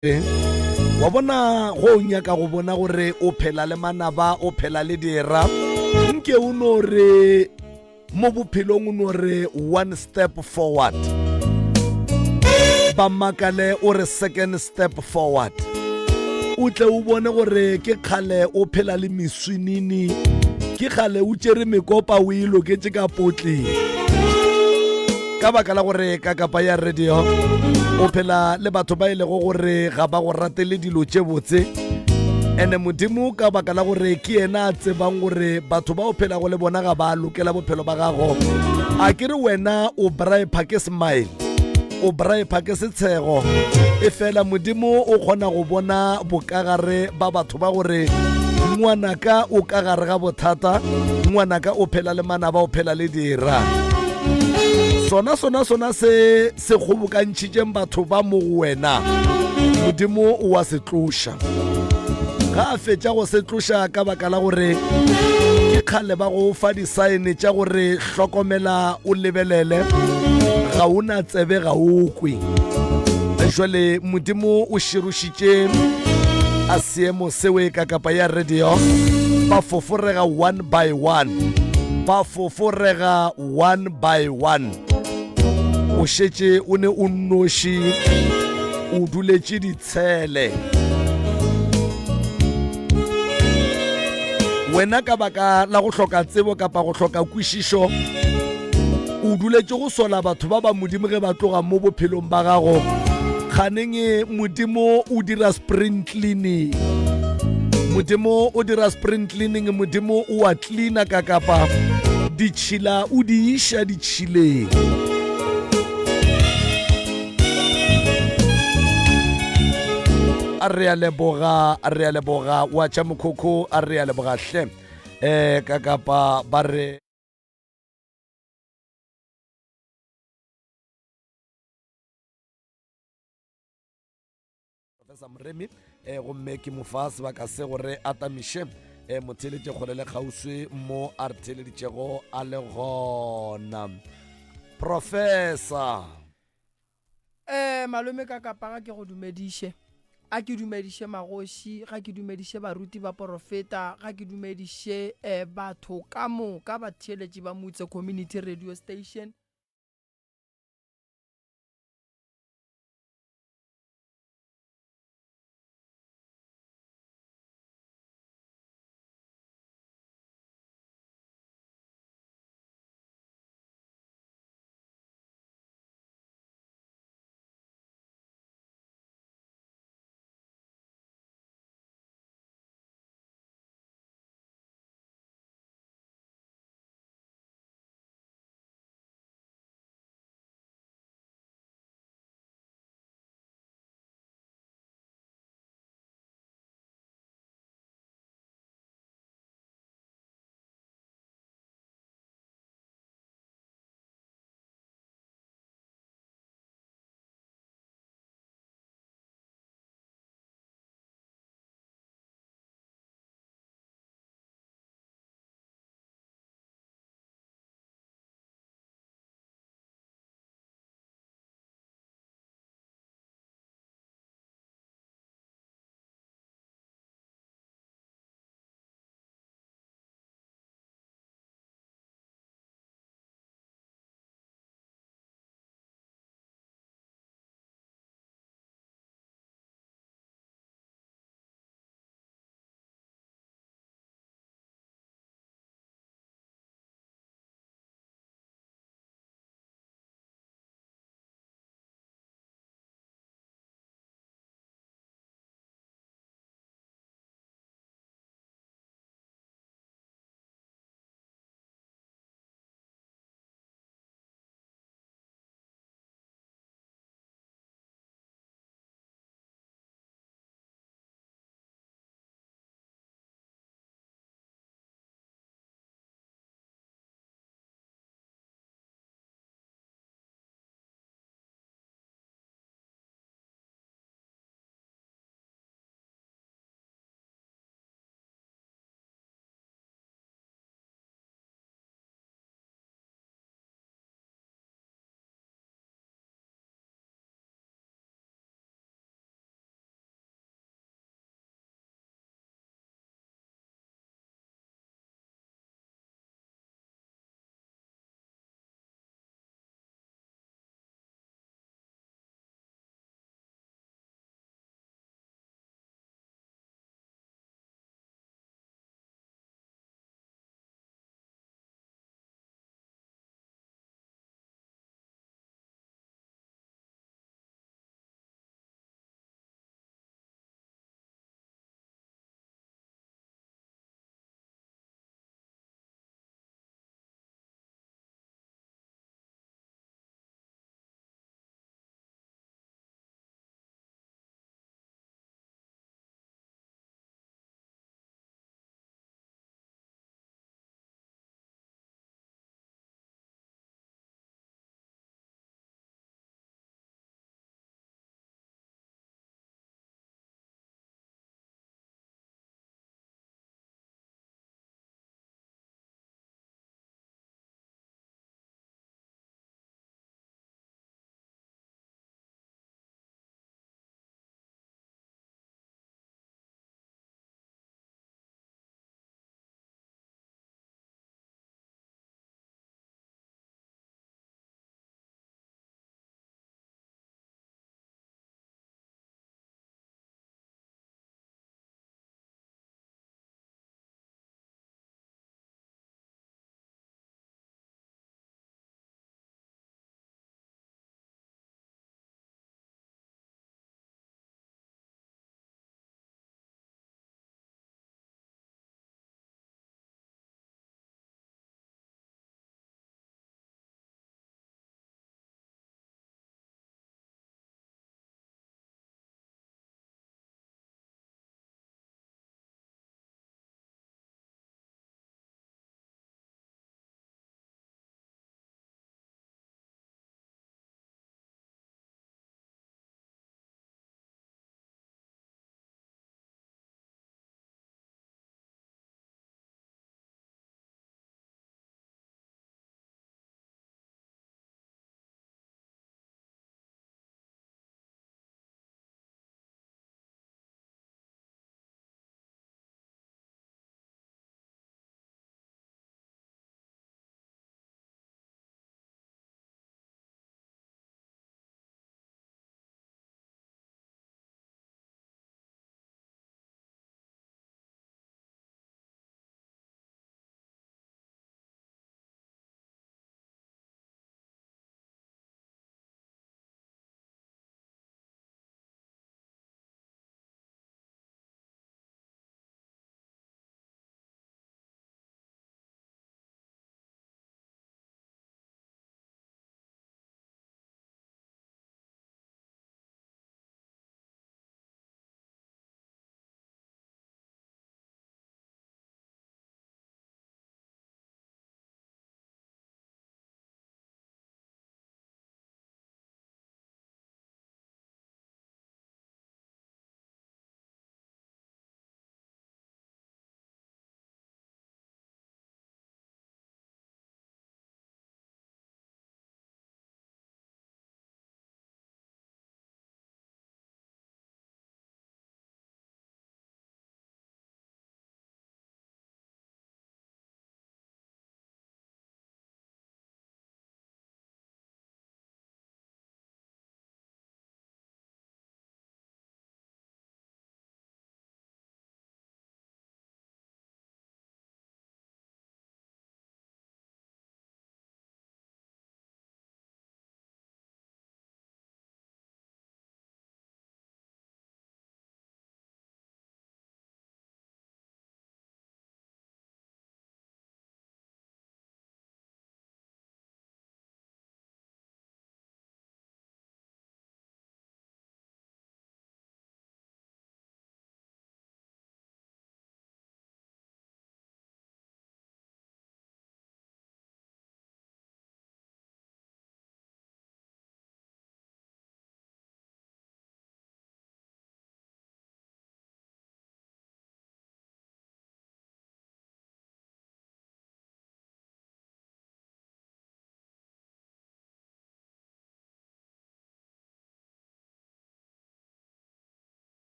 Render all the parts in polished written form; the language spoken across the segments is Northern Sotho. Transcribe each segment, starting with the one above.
Wa bona go o nyaka go bona gore o phela le manaba o phela le dira nke o no re mo bophelong o no re one step forward ba makale o re second step forward o tle o bone gore ke kgale o phela le meswinini ke kgale o tšere mekopa o e loketše ka potleng ka baka la gore ka kapa ya radio o phela le batho ba e lego gore ga ba go ratele dilo tše botse ene modimo ka baka la gore ke yena a tsebang gore batho ba o phelago le bona ga ba lokela bophelo ba gago a ke re wena o bripa ke smile o bripa ke setshego e fela modimo o kgona go bona bokagare ba batho ba gore ngwanaka o ka gare ga bothata ngwanaka o phela le manaba o phela le dira sona sona sona se se kgobokantšhitšeng batho ba mo go wena modimo o wa se tloša ga a fetša go se tloša ka baka la gore ke kgale ba go fa disaene tša gore hlokomela o lebelele ga o na tsebe ga o kwe jale modimo o širošitše a seemo sewe ka kapa ya radio ba foforega one by one ba foforega one by one o šetše o ne o nnoši o duletše ditshele wena ka baka la go hloka tsebo kapa go hloka kwešišo o duletše go sola batho ba ba modimo ge ba tloga mo bophelong ba gago kganeng e modimo o dira spring cleaning modimo o dira spring cleaning modimo o a cleaner ka kapa ditšhila o di iša ditšhileng a re a leboga a re a leboga wa tša mokhokho a re a leboga hle um ka kapa ba re Professor Moremi eh, gomme ke mo fa sebaka se gore a tamiše eh, motheeletše kgole le kgauswi mo a re theeleditšego a le gona. Professor. Eh malome ka kapa ga ke go dumediše a ke dumediše magoši ga ke dumediše baruti ba porofeta ga ke dumediše eh, batho ka moka batheeletši ba Mutse Community Radio Station.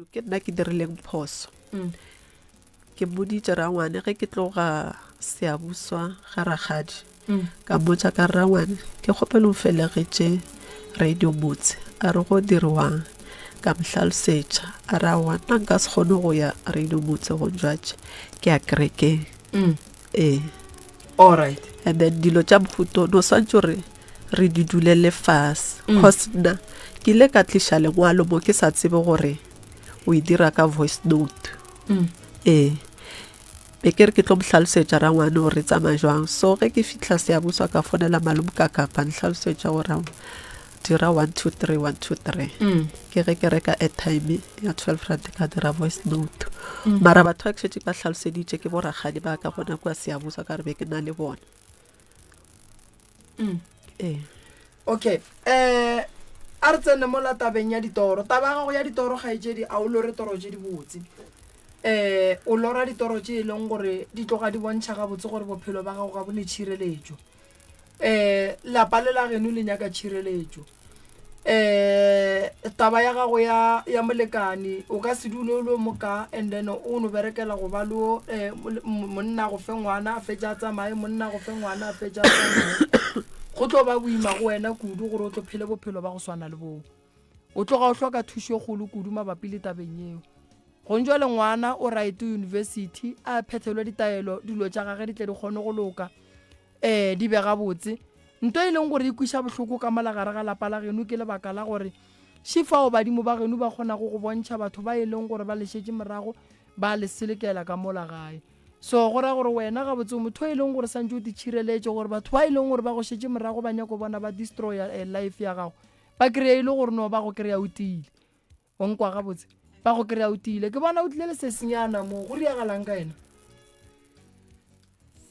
Ke nna ke dirileng phoso. Ke mmoditše rangwane ge ke tloga Siyabuswa ga rakgadi. Ka mmotša ka re, Rangwane, ke kgopela o mfelegetše Radio Motse. A re, Go dirwang? Ka mo hlalosetša. A re, Aowa, nna nka se kgone go ya Radio Motse gonjwatše ke ya kerekeng. Ee. Alright. And then dilo tša mohuta no swantše gore re di dulele fase. Cause nna ke ile ka tliša lengwalo mo ke sa tsebe gore o e dira ka voice note. Ee. Be ke re ke tlo mo hlalosetša rangwane gore re tsamaya jwang. So ge ke fihla Siyabuswa ka fonela malome ka kapa nhlalosetša gore aowa dira 1 2 3 1 2 3. Ke ge ke reka airtime ya 12 rand ka dira voice note. Mara batho ba ke šetše ke ba hlaloseditše ke bo rakgadi ba ka gona kua Siyabuswa ka re be ke na le bona. Ee. Okay, eh a re tsene mola tabeng ya ditoro. Taba ya gago ya ditoro kgaetšedi a o lore toro tše dibotse. Eh o lora ditoro tše e leng gore di tloga di bontšha gabotse gore bophelo ba gago ga bo ne tšhireletšo. Eh lapa le la geno le nyaka tšhireletšo. Eh taba ya gago ya ya molekane o ka se dule o le moka and then o no berekela go ba le eh, monna go fe ngwana a fetša a tsamaye monna go fe ngwana a fetša a tsamaye go tlo ba boima go wena kudu gore o tlo phele bophelo ba go swana le boo o tloga o hloka thušo e kgolo kudu mabapi le tabeng yeo gong jwale ngwana o right university a phethelwe ditaelo dilo tša gage di tle di kgone go loka um di be gabotse. Nto e leng gore e kweša bohloko ka mola gare ga lapa la geno ke lebaka la gore še fao badimo ba geno ba kgonago go bontšha batho ba e leng gore ba le šetše morago ba le selekela ka mola gae. So go ra gore wena gabotse o motho e leng gore santše o titšhireletše gore batho ba e leng gore ba go šetše morago ba nyako bona ba destroya eh, life ya gago ba kry-a e le gore no ba go kry-a o tiile. O nkwa gabotse? Ba go kry-a o tiile. Ke bona o tlile le sesinyana mo. Go riagalang ka yena?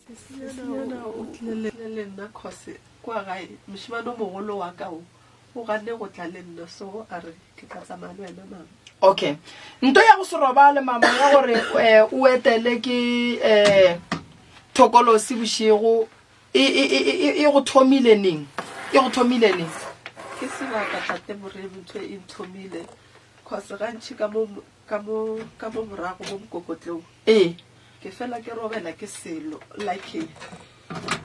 Sesinyana o tlile le nna cause kwa gae mošemane o mogolo wa ka o o ganne go tla le nna so a re ke tla tsamaya le wena mama. Okay. Nto ya go se robale mama ya gore eh, o etele ke eh, thokolosi bošego E, e, e, e, e go thomile neng? E go thomile neng? Ke sebaka tate Moremi ntho e nthomile cause gantši ka mo ka mo ka mo morago mo mokokotlong Ee. ke fela ke robela ke selo like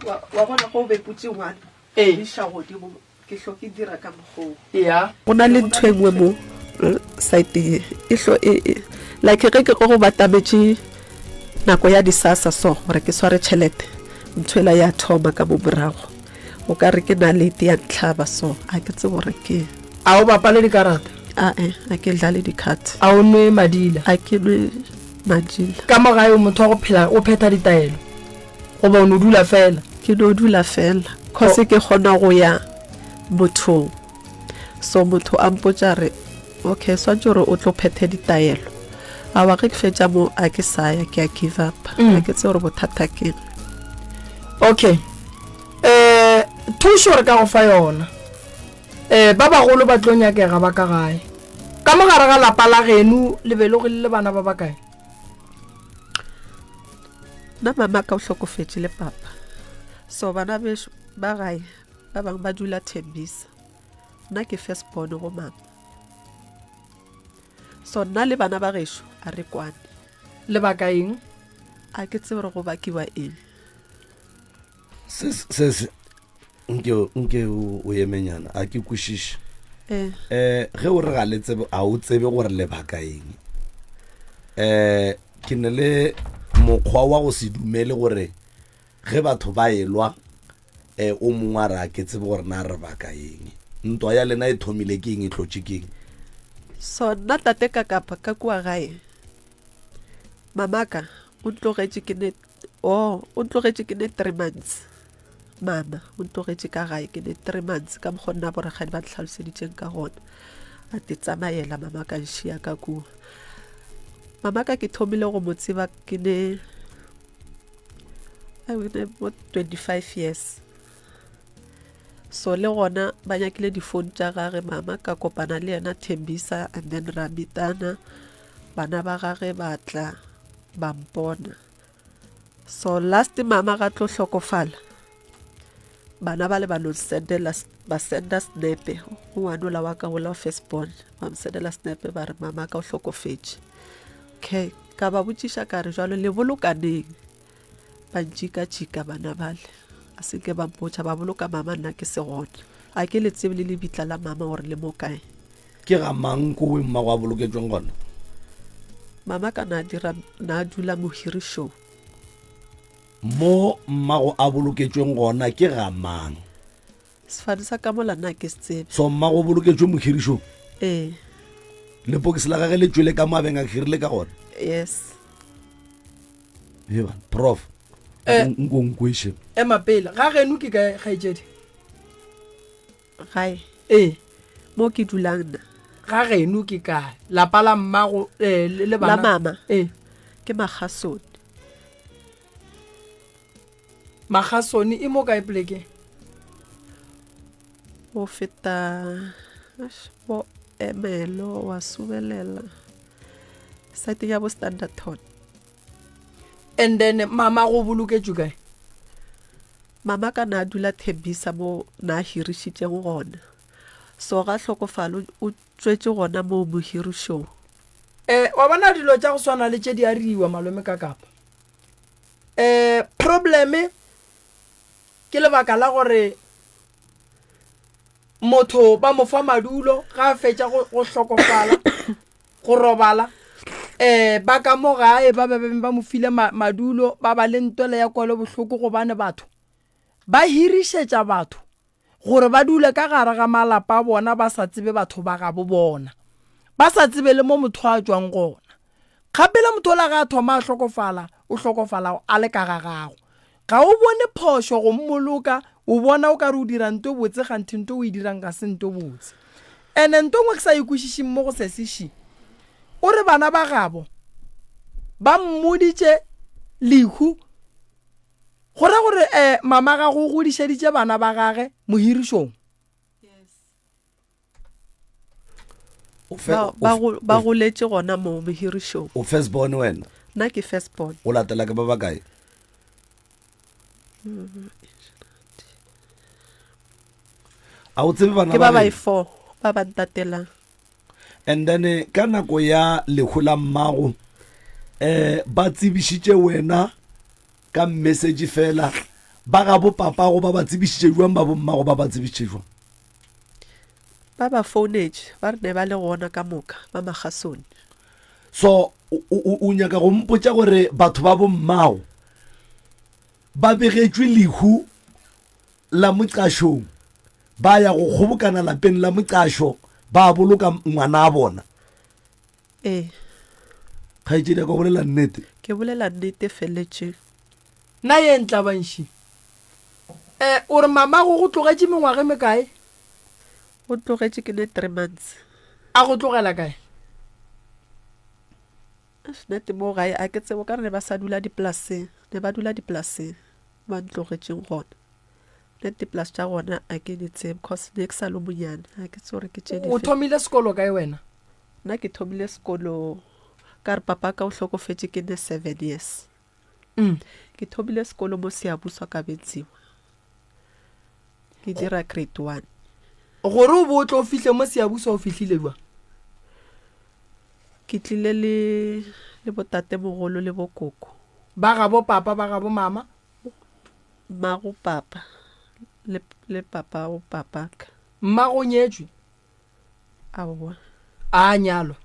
wa wa bona go beputše ngwana Ee. o iša godimo Ke hlo ke dira ka mokgoo. Ya. Go na le ntho e nngwe mo site ye e hlo e e like ge ke go batametše nako ya disasa so gore ke sware tšhelete ntho ela ya thoma ka mo morago o ka re ke nalete ya ntlhaba so a ke tsebe gore ke A o bapale dikarata? Ae, a ke dlale di-card. A o nwe madila? A ke nwe madila. Ka mo gae o motho wa go phela o phetha ditaelo? Goba o no dula fela? Ke no dula fela cause ke kgona go ya mothong so motho a mpotša re okay swantše gore o tlo phethe ditaelo awa ge ke fetša mo a ke sa ya ke a give up ga ke tsebe gore bothata keng. Okay um thušo re ka go fa yona um ba bagolo ba tlo nyakega ba ka gae ka mo gare ga lapa la geno le be le go le bana ba bakae? Nna mama ka o hlokofetše le papa so bana bešo ba gae ba bangwe ba dula Thembisa nna ke first born go mama so nna le bana ba gešo a re kwane. Lebaka eng? A ke tsebe gore go bakiwa eng. Se se nke nke o emenyana a ke kwešiše. Eh. Eh ge o re ga le tsebe a o tsebe gore lebaka eng. Eh ke ne le mokgwa wa go se dumele gore ge batho ba elwa eh o mongwe a re a ke tsebe gore na re baka eng. Ntwa ya lena e thomile ke eng e hlotše ke eng? So nna tate ka kapa ka kua gae mamaka o ntlogetše ke ne oh o ntlogetše ke ne 3 months. Mama o ntlogetše ka gae ke ne 3 months ka mokgwa nna borakgadi ba ntlhaloseditšeng ka gona. A te tsamaela mama ka nšia ka kua. Mama ka ke thomile go mo tseba ke ne I ne mo 25 years. So le gona ba nyakile di-phone tša gage mama ka kopana le yena Thembisa and then ra meetana bana ba gage ba tla ba mpona. So last mama ga tlo hlokofala bana ba le ba no sendela Ba senda senepe go ngwanola wa ka ola wa first born, ba mo sendela senepe ba re mama ka o hlokofetše. Okay, ka ba botšiša ka re jwalo le bolokaneng? Ba ntšikatšika bana bale, a se ke ba mpotša ba boloka mama nna ke se gona. A ke le tsebe le lebitla la mama gore le mo kae. Ke ga mang kowe mmago a boloketšweng gona? Mama ka na dira na dula mohirišong. Mo mmago a boloketšweng gona ke ga mang? Sefane sa ka mola nna ke se tsebe. So mmago o boloketšwe mohirišong? Ee. Lepokisi la gage le tšwele ka mo a beng a hirile ka gona? Yes. Eba, prof. Eh. Nko nkweše. Ema pele, ga geno ke kae kgaetšedi? Gae. Ee. Mo ke dulang nna. Ga geno ke kae? Lapa la mmago eh, le bana? La mama. Ee. Ke Magasone. Magasone e mo kae poleke? Go feta bo Emelo wa subelela site ya bo Standerton. And then mama go boloketšwe kae? Mama ka na dula Thembisa mo na hirišitšeng gona. So ga hlokofalo o tšwetše gona moo mohirišong. Eh wa bona dilo tša go swana le tše di a riwa malome ka kapa. Eh probleme ke lebaka la gore motho ba mo fa madulo ga a fetša go, go hlokofala go robala eh ba ka mo gae ba be ba mo file ma, madulo ba ba le ntwele ya kwelo bohloko gobane batho ba hirišetša batho gore ba dule ka gare ga malapa a bona ba sa tsebe batho ba gabo bona, ba sa tsebe le mo motho a tšwang gona. Kgapela motho ola ge a thoma a hlokofala, o hlokofala a le ka ga gago. Ga o bone phošo go mmoloka, o bona o ka re o dira nto botse kganthe nto o e dirang ga se nto botse. Ene nto nngwe ke sa e kwešišeng mo go sesi še, o re bana ba gabo ba mmoditše lehu Go ra gore eh, mama gago o godišeditše bana ba gage mohirišong. O fe- Ba, ba, o- go- ba goletše gona moo mohirišong. O first born wena? Nna ke first born. O latela ke ba bakae? A o tsebe bana Ke ba ba ba geno? four ba ba ntatelang. And then eh, ka nako ya lehu la mmago eh ba tsebišitše wena ka message fela ba ga bo papago ba ba tsebišitše jwang ba bommago ba ba tsebišitše jwang? Ba ba founetše ba re ne ba le gona ka moka ba Magasone. So o, o, o nyaka go mpotša gore batho ba bommago ba begetšwe lehu la moqašong ba ya go kgobokana lapeng la moqašo ba boloka ngwana a bona? Ee. Kgaetšedi ya ka o bolela nnete? Ke bolela nnete e feletšeng. Nna ye ntlabanši. Eh, o re mamago go tlogetše mengwaga e mekae? O tlogetše ke ne three months. A go tlogela kae? Eish, nnete mo gae a ke tsebe, o ka re ne ba sa dula dipolaseng, ne ba dula dipolaseng ba ntlogetšeng gona. Nna dipolase tša gona a ke di tsebe cause ne ke sa le monyane, ga ke tsebe gore ke tše O dife. thomile sekolo kae wena? Nna ke thomile sekolo ka re papa ka o hlokofetše ke ne seven years. Mm. Ke thomile sekolo mo Siyabuswa ka Benziwa. Ke dira grade one. Gore o bo o tlo fihle mo Siyabuswa o fihlile jwang? Ke tlile le le botatemogolo le bokoko. Ba gabo papa, ba gabo mama? Mmago papa le le papa go papaka. Mmago o nyetšwe? Aowa. A nyalwa.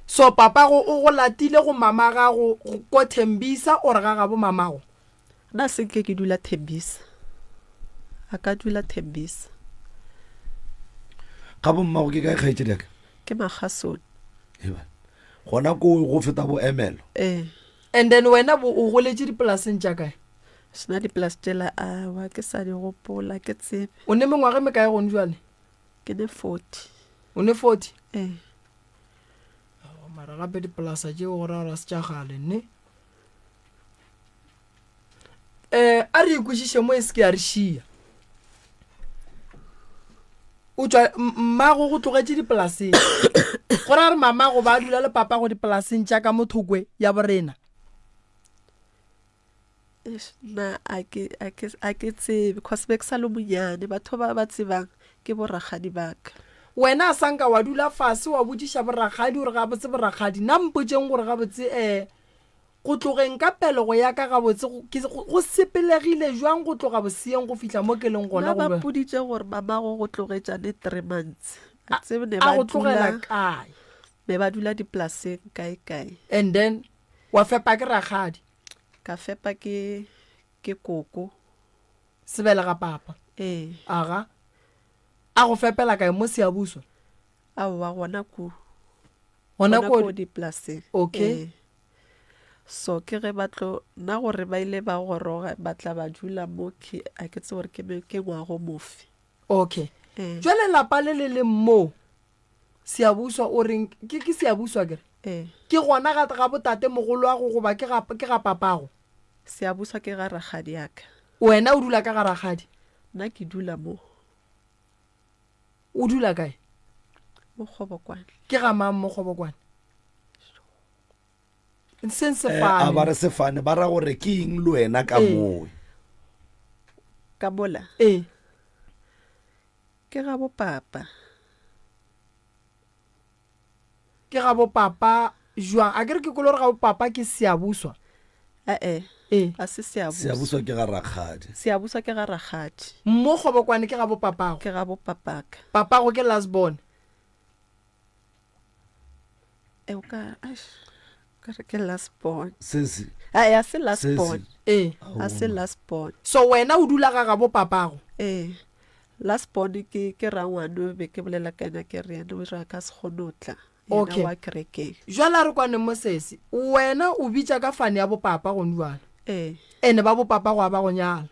So papago o go latile go mama gago ko Thembisa or ga gabo mamago? Nna se nke ke dula Thembisa. A ka dula Thembisa. Ga bo mmago ke kae kgaetšedi ya ka? Ke Magasone. Eba. Gona ko go feta bo Emelo. Ee. And then wena bo o goletše dipolaseng tša kae? Sena dipolase tšela aowa ke sa di gopola ke tsebe. O ne mengwaga e mekae gone jwale? Ke ne 40. O ne 40? Ee. Aowa, mara gape dipolasa tšeo go ra gore se tša kgale ne. Eh, a re ikwešiše mo e se ke ya re šia. O tšwa mmago go tlogetše dipolaseng. Go ra gore mamago ba dula le papago dipolaseng tša ka mo thokwe ya borena. Eish, nna a ke a ke a ke tsebe cause be ke sa le monyane batho ba ba tsebang ke borakgadi ba ka. Wena a sa nka wa dula fase wa botšiša borakgadi gore gabotse borakgadi na mpotšeng gore gabotse um go tlogeng ka pelego ya ka gabotse ke go sepelegile jwang go tloga boseeng go fihla mo ke leng gona Nna ba go mpoditše gore mamago go tlogetša ne three months a tsebe ne a ba go tlogela dula kae ne ba dula dipolaseng kae kae. And then wa fepa ke rakgadi. Ka fepa ke ke koko. Sebelega papa. Ee. Aga. A go fepela kae mo Siyabuswa? Aowa gona ko. Gona Gona ko ko dipolaseng. Okay. Ee. So ke ge ba tlo nna gore ba ile ba goroga ba tla ba dula mo ke a ke tsebe gore ke ke ngwago mofe. Okay. Ee. Jwale lapa le le leng moo Siyabuswa o reng ke ke Siyabuswa ke re? Ee. Ke gona ga ga botate mogoloago goba ke ga ke ga papago? Siyabuswa ke ga rakgadi ya ka. Wena o dula ka ga rakgadi? Nna ke dula mo. O dula kae? Mo Kgobokwane. Ke ga mang mo Kgobokwane? Seng Eh, sefane. a ba re sefane ba ra gore ke eng le wena ka Ee. mowe Ka mola? Ee. Ke ga bo papa. Ke ga bo papa jwang? A ke re ke kwele gore ga bo papa ke Siyabuswa. E-e, Ee. ga se Siyabuswa. Siyabuswa ke ga rakgadi. Siyabuswa ke ga rakgadi. Mo Kgobokwane ke ga bo papago. Ke ga bo papaka. Papago ke last born. E o ka, eish, o ka re ke last born. Sesi. Ae, a se last Sesi. born. Ee. A se last born. So wena o dula ga gabo papago? Ee. Last born ke ke rangwane be ke bolela ka yena ke re yena o re a ka se kgone go tla. Yena Okay. wa kerekeng. Jwale a re kwaneng mo sesi, wena o bitša ka fane ya bopapa gone jwale. Ee. Ene ba bopapago a ba go nyala.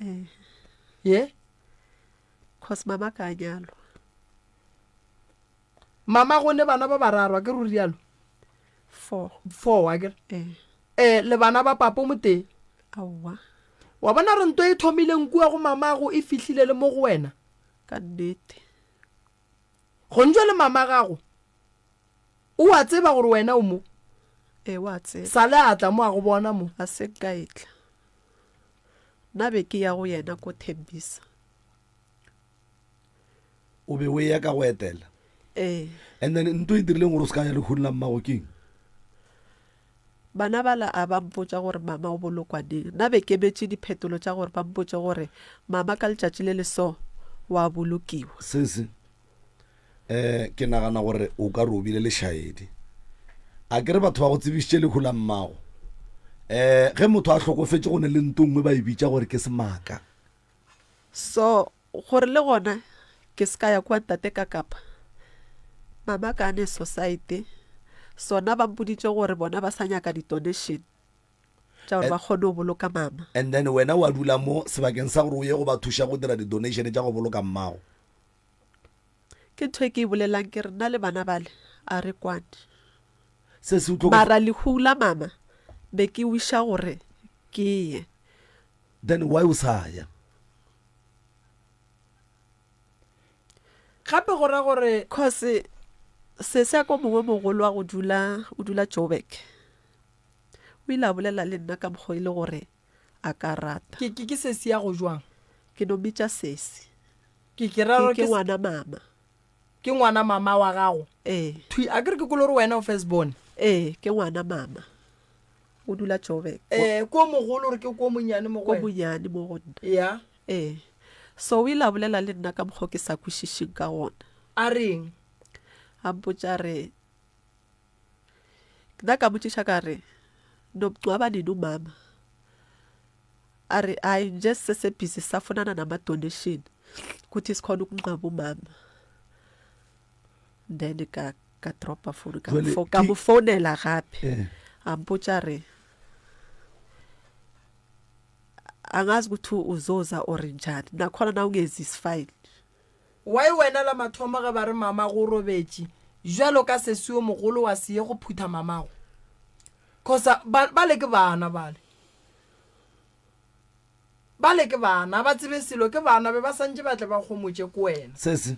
Ee. Ye? Cause mama ka a nyalwa. Mama go ne bana ba bararo a ke re o rialo? Four. Four a ke re? Ee. Eh, le bana ba papa o motee? Aowa. Wa bona re nto e thomileng kua go mamago e fihlile le mo go wena? Ka nnete. Gone jwale mama gago o a tseba gore wena o mo? Ee, o a tseba. Sale a tla mo a go bona mo. A se nka e tla. Nna be ke ya go yena ko Thembisa. O be o eya ka go etela? Ee. And then nto e dirileng gore o se ka ya lehung la mmago ke eng? Bana bala a ba mpotša gore mama o bolokwa neng. Nna be ke emetše diphetolo tša gore ba mpotše gore mama ka letšatši le le so wa bolokiwa. Sesi, eh, ke nagana gore o ka re o bile lešaedi. A ke re batho ba go tsebišitše lehu la mmago. Eh, ge motho a hlokofetše go ne le nto nngwe ba e bitša gore ke semaka. So, gore le gona ke se ka ya kua ntate ka kapa mama ka ne society sona ba mpoditše gore bona ba sa nyaka di-donation tša gore ba kgone go boloka mama. And then wena wa dula mo sebakeng sa gore o ye go ba thuša go dira di-donation tša go boloka mmago. Ke ntho e ke e bolelang ke re nna le bana bale a re kwane. Se se utlwa Mara lehu la mama be ke wiša gore ke ye. Then why o sa ya? Gape go ra gore. Cause sesi a ko mongwe mogolo wa go dula o dula Joburg o ile a bolela le nna ka mokgwa e le gore a ka rata. Ke, ke, ke sesi ya go jwang? Ke no mmitša sesi. Ke, ke ra gore Ke, ke ke, ngwana mama. ke ngwana mama wa gago? Ee. Thwi, a ke re ke kwele gore wena o first born? Ee, ke ngwana mama. O dula Joburg. Eh, ko mogolo gore ke ko monyane mo go Ko wena? monyane mo go nna. Ya. Ee. So o ile a bolela le nna ka mokgwa o ke sa kwešišeng ka gona. A reng? A mpotša a re, nna ka motšiša ka re, Nomngcwaba nini umama? A re, Hayi nje sisesebhizi sisafunana nama-donation ukuthi sikhone ukungcwaba umama. Then ka ka dropa phone ka Jwale mo ka ke- mo founela gape. Eh. A mpotša re angazi ukuthi uzoza or njani nakhona na ungezi is fine. Why wena la mathomo ge ba re mamago o robetše bjalo ka sesi yo mogolo wa se ye go phutha mamago? Cause ba bale ke bana bale. Bale ke bana, a ba tsebe selo ke bana be ba santše ba tle ba homotše ko wena. Sesi,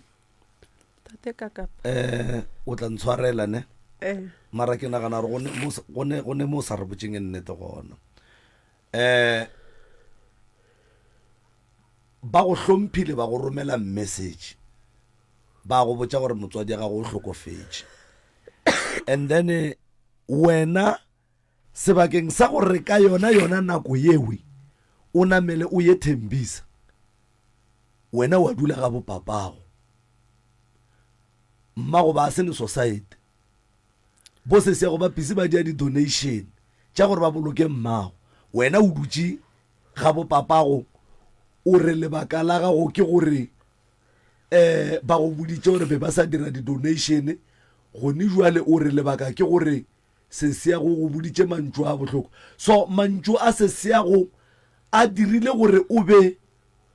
Tate Kakapa. eh o tla ntshwarela ne. Eh. Mara ke nagana gore go ne mo go ne go ne mo sa re botseng nnete gona. Eh ba go hlomphile ba go romela message ba go botša gore motswadi ya gago o hlokofetše and then eh, wena sebakeng sa gore ka yona yona nako yewe o namele o ye Thembisa wena wa dula ga bopapago mmago ba se ne society bo sesiago ba busy ba dia di-donation tša gore ba boloke mmago wena o dutše ga bopapago o re lebaka la gago ke gore um ba go boditše gore be ba sa dira di-donation gone jwale o re lebaka ke gore sesiago go boditše mantšu a bohloko so mantšu a sesiago a dirile gore o be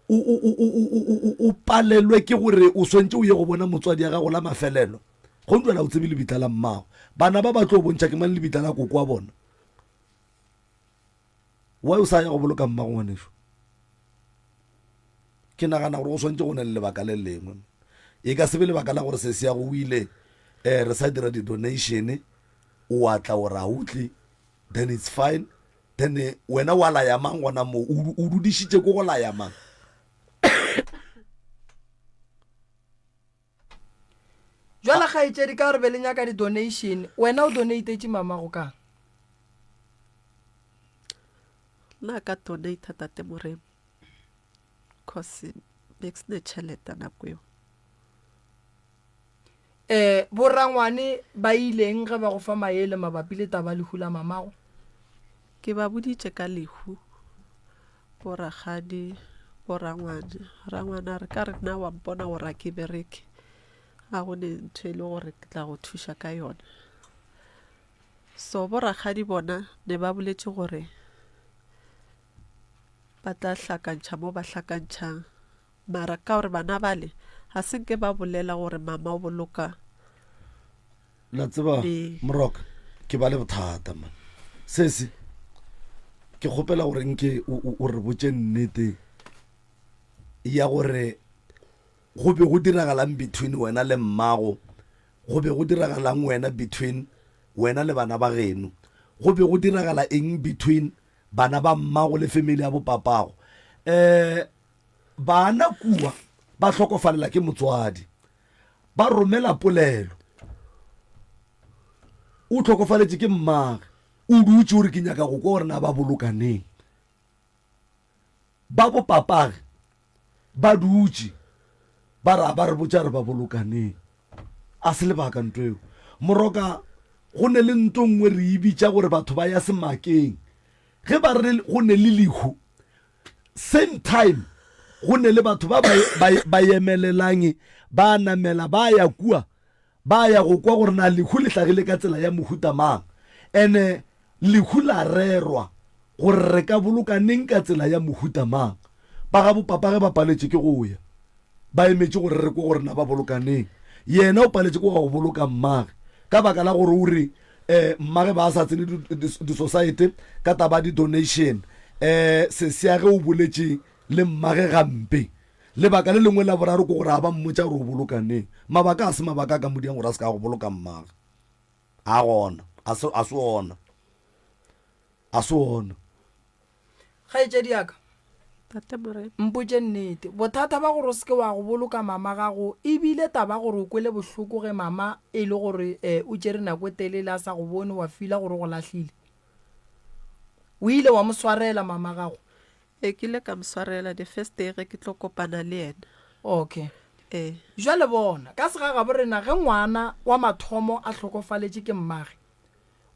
o, o, o, o, o, o, o palelwe ke gore o swantše o ye go bona motswadi ya gago la mafelelo. Go ntšwela o tsebe lebitla la mmago. Bana ba ba tlo bontšha ke mang lebitla la koko wa bona. Why o sa ya go boloka mmago ngwaneso? Ke nagana gore go swantše go ne le lebaka le lengwe. E ka se be lebaka la gore sesi ya go o ile eh, re sa dira di-donation o a tla o ra o tle then it's fine then eh, wena wa laya mang gona mo o dudišitše ko go laya mang jwale kgaetšedi ka gore be le nyaka di-donation wena o donatetše mamago kang nna ka donata tate moremo cause be ke sene tšhelete nako eo Um borangwane ba ileng ge ba go fa maele mabapi le taba lehu la mamago? Ke ba boditše ka lehu, borakgadi, borangwane. Rangwane a re ka re nna wa mpona gore a ke bereke, ga go ne ntho e le gore ke tla go thuša ka yona. So borakgadi bona ne ba boletše gore ba tla hlakantšha mo ba hlakantšhang. Mara ka gore bana bale ga se nke ba bolela gore mama o boloka La tseba Ee. Moroka ke ba le bothata man. Sesi ke kgopela gore nke o, o, o re botše nnete ya gore go be go diragalang between wena le mmago, go be go diragalang wena between wena le bana ba geno, go be go diragala eng between bana ba mmago le family ya bopapago. Eh Bana kua ba hlokofalela ke motswadi, ba romela polelo. O hlokofaletše ke mmage, o dutše o re ke nyaka go kwa gore na ba boloka neng. Ba bopapage ba dutše ba ra ba re botša re ba boloka neng. A se lebaka nto eo. Moroka go ne le nto nngwe re e bitša gore batho ba ya semakeng. Ge ba re go ne le lehu Same time go ne le batho ba ba ba emelelang ba namela ba ya kua ba ya go kwa gore na lehu le hlagile ka tsela ya mohuta mang ene lehu la rerwa gore re ka boloka neng ka tsela ya mohuta mang. Ba ga bopapa ge ba paletše ke go ya ba emetše gore re kwe gore na ba boloka neng. Yena o paletše ke go boloka mmage ka baka la gore o re eh mmage ba sa tsene di-society ka taba di-donation eh sesiage o boletše le mmage gampe lebaka le lengwe la boraro ke gore a ba mmotša gore o boloka neng mabaka a se mabaka a ka modiang gore a se ka go boloka mmage a gona a se ona a se ona Kgaetšedi ya ka, Tate Morena. mpotše nnete. Bothata ba gore o se ke wa go boloka mama gago e bile taba gore o kwele bohloko ge mama e le gore o tšere nako e telele a sa go bone wa fila gore o go lahlile. O ile wa mo swarela mama gago? Ee, ke ile ka mo swarela the first day ge ke tlo kopana le yena. Okay. Ee. Bjale bona, ka segagabo rena ge ngwana wa mathomo a hlokofaletše ke mmage,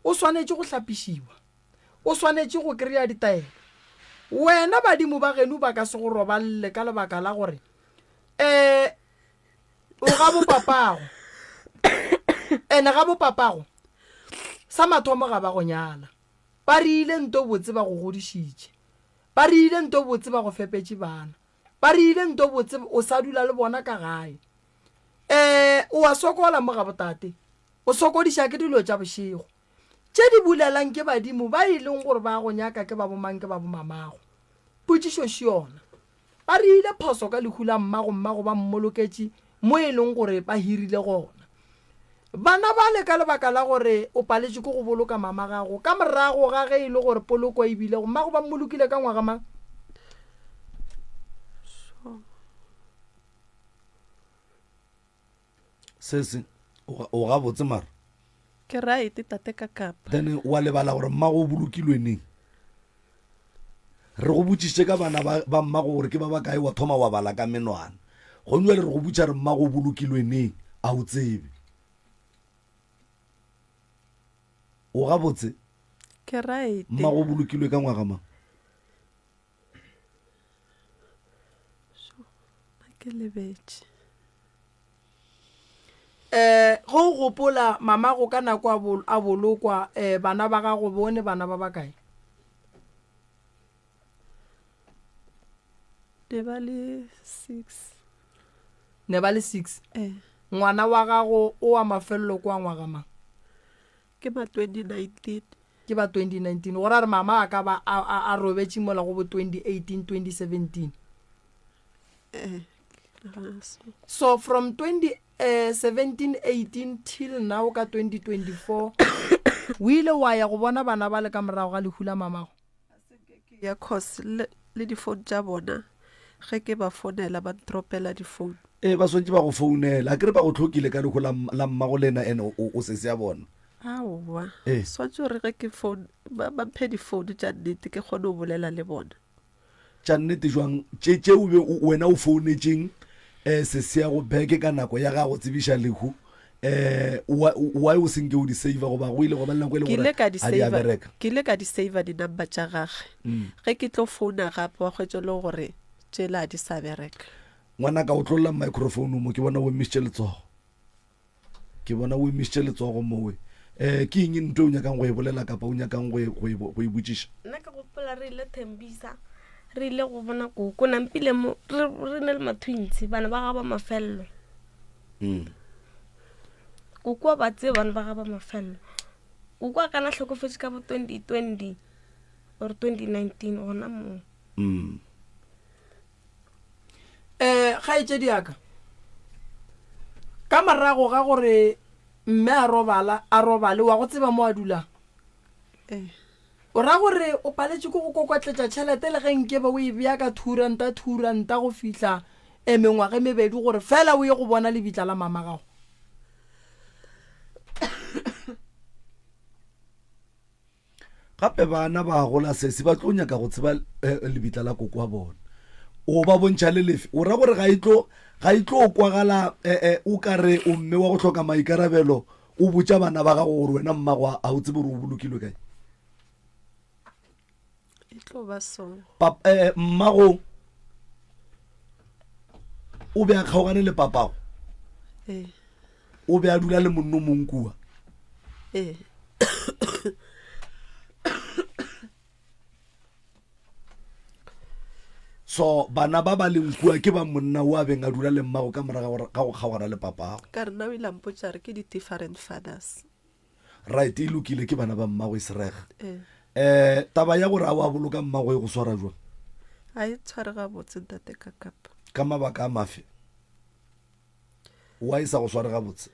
o swanetše go hlapišiwa. O swanetše go kry-a ditaelo. Wena badimo ba geno ba ka se go roballe ka lebaka la gore um o ga bopapago. Ene ga bopapago sa mathomo ga ba go nyala. Ba riile nto botse ba go godišitše. Ba riile nto botse ba go fepetše bana. Ba riile nto botse o sa dula le bona ka gae. Um o a sokola mo ga botate. O sokodiša ke dilo tša bošego. Tše di bulelang ke badimo ba e leng gore ba go nyaka ke ba bomang ke ba bomamago? Potšišo še yona. Ba reile phoso ka lehu la mmago mmago ba mmoloketše mo e leng gore ba hirile gona. Bana bale ka lebaka la gore o paletšwe ke go boloka mama gago ka morago ga ge e le gore poloko e bile go mmago ba mmolokile ka ngwaga mang? Sesi, o gabotse mara? Ke right tate ka kapa. Then wa lebala gore mmago o bolokilwe neng? Re go botšišitše ka bana ba, ba mmago gore ke ba bakae, wa thoma wa bala ka menwana. Gone jwale re go botša re mmago o bolokilwe neng, a o tsebe. O gabotse? Ke right. Mmago o bolokilwe ka ngwaga mang? Ke lebetše. Um ge o gopola mamago ka nako a bol, a bolokwa, um bana ba gago bone bana ba bakae? Ne ba le six. Ne ba le six? Eh. Ngwana wa gago o wa mafelelo ke wa ngwaga mang? Ke ma 2019. Ke ba 2019. Go ra re mama a ka ba a, a, a robetše mola go bo 2018, 2017. Eh, ke nagana so. So from 2017, 18 till now ka 2024 o ile wa ya go bona bana bale ka morago ga lehu la mamago? Ya cause le, le di-phone tša bona ge ke ba founela ba ntropela di-phone. Ee, ba swantše ba go founela. Akere ba go hlokile ka lehu la, la mmago lena and o, o sesi ya bona. Aowa, Ee. swantše gore ge ke phone ba, ba mphe di-phone tša nnete ke kgone go bolela le bona. Tša nnete jwang? Tše, tše o be o, wena o founetšeng eh, sesiago back ka nako ya ga go tsebiša lehu, eh, why, why o se nke o di saver goba go ile gwa ba le nako e le Ke gore ile ka di a di a saver, bereka? ke ile ka di saver di-number tša gage. Ge ke tlo founa gape wa hwetša e le gore tšela di sa bereka. Ngwanaka, otlolla microphone mo, ke bona o emišitše letsogo. Ke bona o emišitše letsogo mowe. Um ke eng nto o nyakang go e bolela kapa o nyakang go e, go e, go e botšiša? Nna ke gopola re ile Thembisa, re ile go bona koko nampile mo re, re ne le ma-twins bana ba ga ba mafello. Mm. Koko wa ba tseba bana ba ga ba mafello. Koko a kana hlokofetše ka bo 2020 or 2019 gona moo. Mm. um kgaetšedi ya ka ka morago ga gore mme a robala a robale wa go tseba mo a dulang Eh. o ra gore o paletše ke go kokotletša tšhelete le ge nkebe o e bea ka thuranta thuranta go fihla um mengwaga e mebedi gore fela o ye go bona lebitla la mama gago Gape bana ba gola sesi ba tlo nyaka go tseba eh, lebitla la koko wa bona. O ba bontšha le lefe? O ra gore ga e tlo ga e tlo kwagala eh, eh, o ka re o mme wa go hloka maikarabelo o botša bana ba gago gore wena mmago a o tsebe gore o bolokilwe kae? E tlo ba so. Pap, eh, mmago o be a kgaogane le papago? Ee. O be a dula le monno mong kua? Ee. So bana ba ba leng kua ke ba monna o a beng a dula le mmago ka morago ga go kgaogana le papago? Ka re nna o ile a mpotša re ke di-different fathers. Right, e lokile, ke bana ba mmago e serega. Ee. Eh, taba ya gore a wa boloka mmago e go swara jwang? A e tshware gabotse ntate Kakapa. Ka mabaka a mafe? Why e sa go sware gabotse?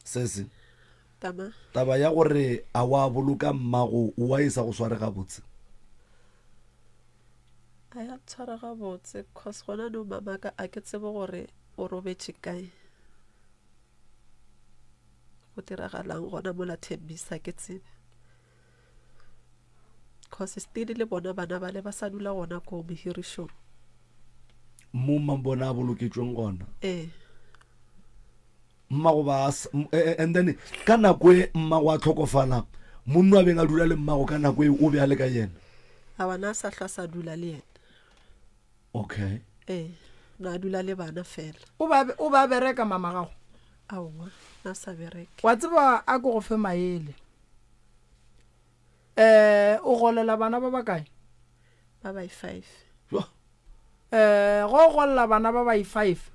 Sesi. Tama. Taba ya gore a wa boloka mmago why e sa go sware gabotse? A ya tshwara gabotse cause gona no mamaka a ke tsebe gore o robetše kae. Go diragalang gona mola Thembisa ke tsebe. Cause still le bona bana bale ba sa dula gona ko mohirišong. Mo mabona a boloketšweng gona. Ee. Mmago ba e, e, and then ka nako e mmago a tlhokofala monno a beng a dula le mmago ka nako e o be a le ka yena. A bana a sa hlwa sa dula le yena. Okay. Ee, na dula le bana fela. O ba o ba bereka mama gago? Aowa, na sa bereke. Wa tseba a ko go fe maele. Eh, o golela bana ba bakae? Ba bai five. Eh, go golela bana ba bai five.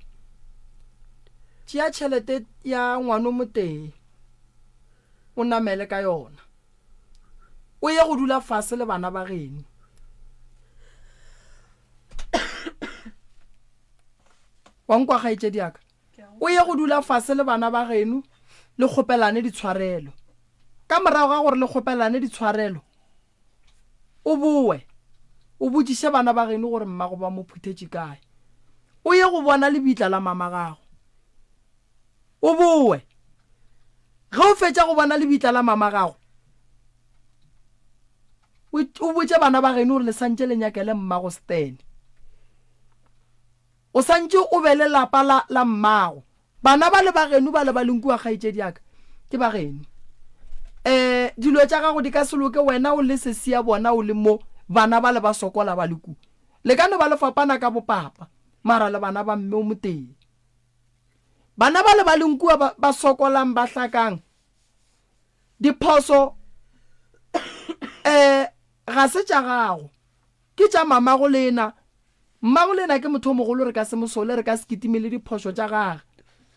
Tšea tšhelete ya ngwano motee o namele ka yona. O ye go dula fase le bana ba geno. Wa nkwa kgaetšedi ya ka? O ye go dula fase le bana ba geno le kgopelane ditshwarelo. Ka morago ga gore le kgopelane ditshwarelo, o boe o botšiše bana ba geno gore mmago ba mo phuthetše kae. O ye go bona lebitla la mama gago. O boe. Ge o fetša go bona lebitla la mama gago, o botše bana ba geno gore le santše le nyakele mmago Stan. O santše o be le lapa la, la mmago. Bana ba le ba geno ba le ba leng kua, kgaetšedi ya ka, ke ba geno. E, dilo tša gago di ka se loke wena o le sesi ya bona o le mo, bana ba le ba sokola ba le ku. Le ka no ba le fapana ka bopapa, mara le bana ba mme o motee. Bana ba le ba leng kua ba, ba sokolang ba hlakang, diphoso, e, ga se tša gago. Ke tša mamago lena. Mmago lena ke motho o mogolo, re ka se mo sole, re ka se kitime le diphošo tša gage.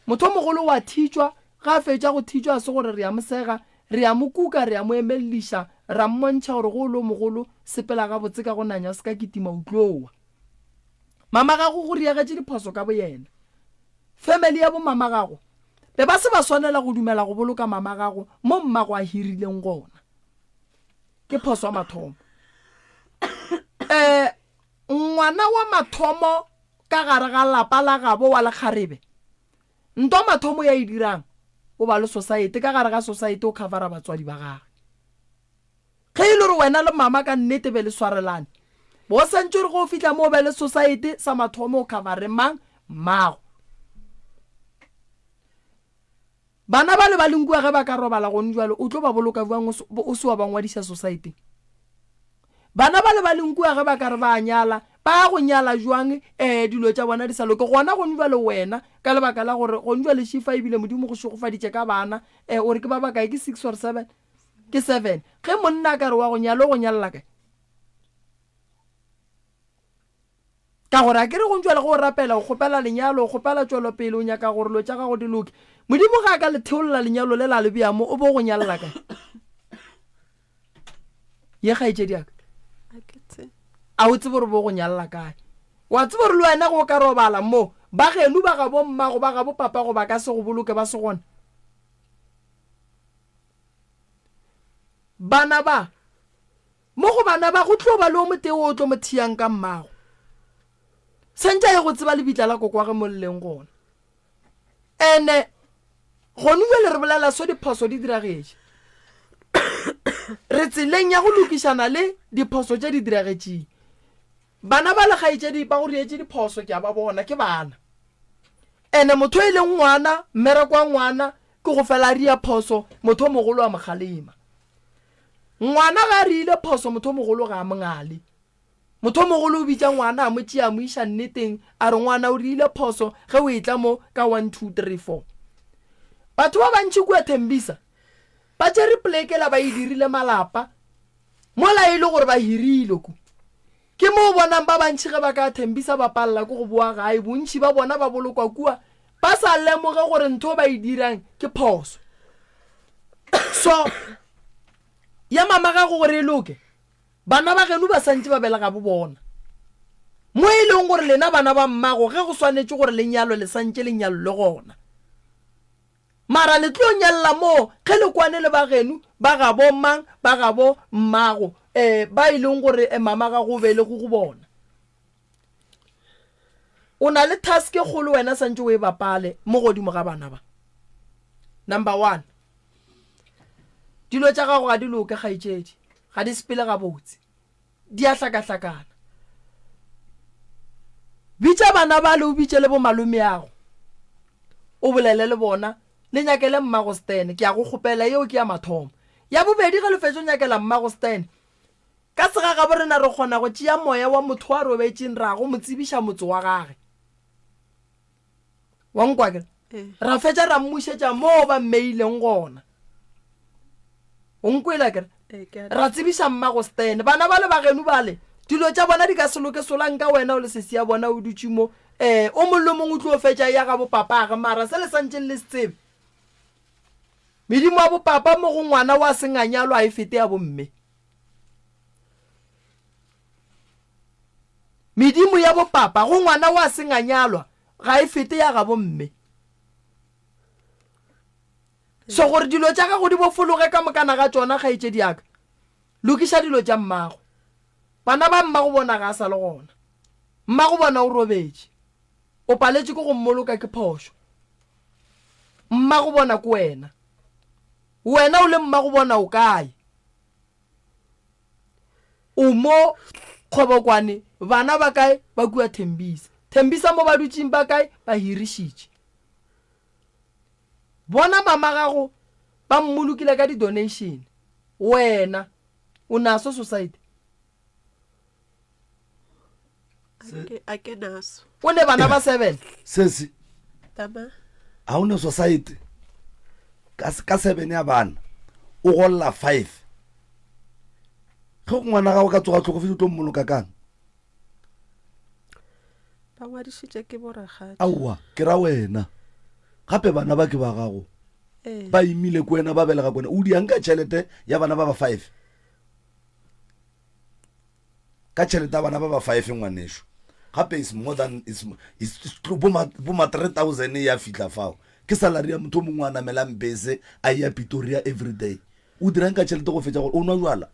Motho o mogolo o a thitšwa, ge a fetša go thitšwa a se gore re a mo sega, re a mo kuka, re a mo emelliša, ra mmontšha gore ge o le o mogolo, sepela gabotse ka go nanya o se ka kitima o tlo wa. Mama gago go riagetše diphoso ka boyena. Family ya bo mama gago be ba se ba swanela go dumela go boloka mama gago mo mmago a hirileng gona. Ke phoso ya mathomo. Eh, ngwana wa mathomo ka gare ga lapa la gabo wa lekgarebe, ntwa mathomo ya e dirang, o ba le society, ka gare ga society o covera batswadi ba gage. Ge e le gore wena le mama ka nnete be le swarelane, bo santše gore ge o fihla mo o be le society, sa mathomo o covere mang? Mmago. Bana bale ba leng kua ge ba ka robala gone bjalo, o tlo ba boloka bjang o se wa ba ngwadiša sosaeteng? Bana bale ba leng kua ge ba ka re ba a nyala, ba ya go nyala bjang um dilo tša bona di sa loke? Gona gone bjalo wena, ka lebaka la gore gone bjale šifa ebile Modimo go šegofaditše ka bana, um o re ke ba bakae, ke six or seven? Ke seven. Ge monna a ka re wa go nyala, o go nyalela kae? Ka gore a ke re go ntšwela ge o rapela, o kgopela lenyalo, o kgopela tšwelopele, o nyaka gore dilo tša gago di loke. Modimo ge a ka le theolla lenyalo le la le bea mo, o bo go nyalela kae? Ye kgaetšedi ya ka. A o tsebe gore bo go nyalela kae? Wa tseba gore le wena ge o ka robala mo, ba geno ba gabo mmago, ba gabo papago ba ka se go boloke ba se gona. Bana ba Mo go bana ba, go tlo ba le o motee wo o tlo mo thiyang ka mmago. Santše a ye go tseba lebitla la kokoage mo le leng gona. Ene gone bjale re bolela so diphoso di diragetše. Re tseleng ya go lokišana le diphoso tše di diragetšeng. Bana ba le kgaetšedi ba go rietše diphoso ke a ba bona, ke bana. Ene motho e leng ngwana, mmereko wa ngwana ke go fela a ria phoso, motho o mogolo a mo kgalema. Ngwana ge a riile phoso motho o mogolo ga a mo ngale. Motho o mogolo o bitša ngwana a mo tšea a mo iša nneteng a re ngwana o riile phoso ge o etla mo ka one two three four. Batho ba bantši kua Thembisa ba tšere poleke la ba e dirile malapa mola e le gore ba hirile ku. Ke mo o bonang ba bantši ge ba ka Thembisa ba palela ke go boa gae bontši ba bona ba bolokwa kua ba sa lemoge gore ntho ba e dirang ke phoso. So ya mama gago gore e loke, bana ba geno ba santše ba belega bo bona. Mo e leng gore lena bana ba mmago ge go swanetše gore le nyalwe le santše le nyalelwe gona. Mara le tlo nyalela moo ge le kwane le ba geno, ba gabo mang, ba gabo mmago, eh, ba e leng gore eh, mama gago o belego go bona. O na le task e kgolo wena santše o e bapale mo godimo ga bana ba. Number one, dilo tša gago ga di loke kgaetšedi, ga di sepele gabotse, di a hlakahlakana. Bitša bana bale o bitše le bomalomeago, o bolele le bona, le nyakele mmago Stan, ke a go kgopela, yeo ke ya mathomo. Ya bobedi, ge le fetša go nyakela mmago Stan, Ka segagabo rena re kgona go tšea moya wa motho wa robetšeng ra go mo tsebiša motse wa gage. Wa nkwa ke? Ra fetša ra mmušetša moo ba mmeileng gona. O nkwele akere? Ra tsebiša mmago Stan. Bana bale ba geno bale, dilo tša bona di ka se loke solang ka wena o le sesi ya bona o dutše mo. Eh, o mong le mongwe o tlo fetša ya gabo papage mara se le santšeng le se tsebe. Medimo ya bopapa mo go ngwana wa senganyalo a e fete ya bomme. Medimo ya bopapa go ngwana wa senganyalwa ga e fete ya gabo mme. So gore dilo tša gago di bofologe ka mokana ga tšona, kgaetšedi ya ka, lokiša dilo tša mmago. Bana ba mmago bona ga a sa le gona. Mmago bona o robetše. O paletše ke go mmoloka ke phošo. Mmago bona ke wena. Wena o le mmago bona o kae? O mo Kgobokwane, bana ba kae? Ba kua Thembisa. Thembisa mo ba dutšeng ba kae? Ba hirišitše. Bona mama gago ba mmolokile ka di donation. Wena o naso society? A ke naso. O ne bana ba seven? Sesi. Tama. Ha o ne society ka ka seven ya bana o golla five. Ge ngwana gago ka tsoga tlhokofetse o tlo mmoloka kang? Ba ngwadišitše ke borakgadi. Aowa, ke ra wena. Gape bana ba ke ba gago. Ee. Ba imile ko wena, ba belega ko wena. O diang ka tšhelete ya bana ba ba five? Ka tšhelete ya bana ba ba five ngwanešu. Gape is more than is is bo ma bo ma 3000 ya fihla fao. Ke salary ya motho o mongwe a namelang bese a ya Pretoria every day. O dirang ka tšhelete go fetša gore o nwa jwala?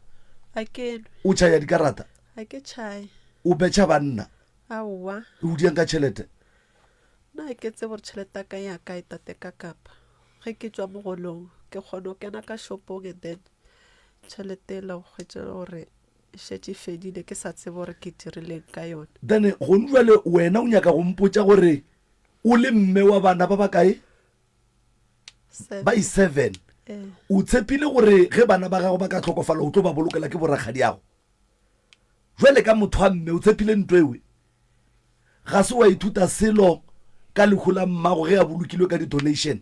A ke nwe. O tšhaya dikarata? A ke tšhaye. O betšha banna? Aowa. O diang ka tšhelete? Nna ga ke tsebe gore tšhelete ya ka ya kae tate ka kapa ge ke tšwa mogolong ke kgona go kena ka shopong and then tšhelete ela o hwetše gore e šetše e fedile ke sa tsebe gore ke dirileng ka yona. Then gone jwale wena o nyaka go mpotša gore o le mme wa bana ba bakae? Ba i-seven. O tshepile gore ge bana ba gago ba ka hlokofala o tlo ba bolokela ke borakgadiago? Jwale ka motho wa mme o tshepile nto ewe? Ga se wa ithuta selo ka lehu la mmago ge a bolokilwe ka di-donation?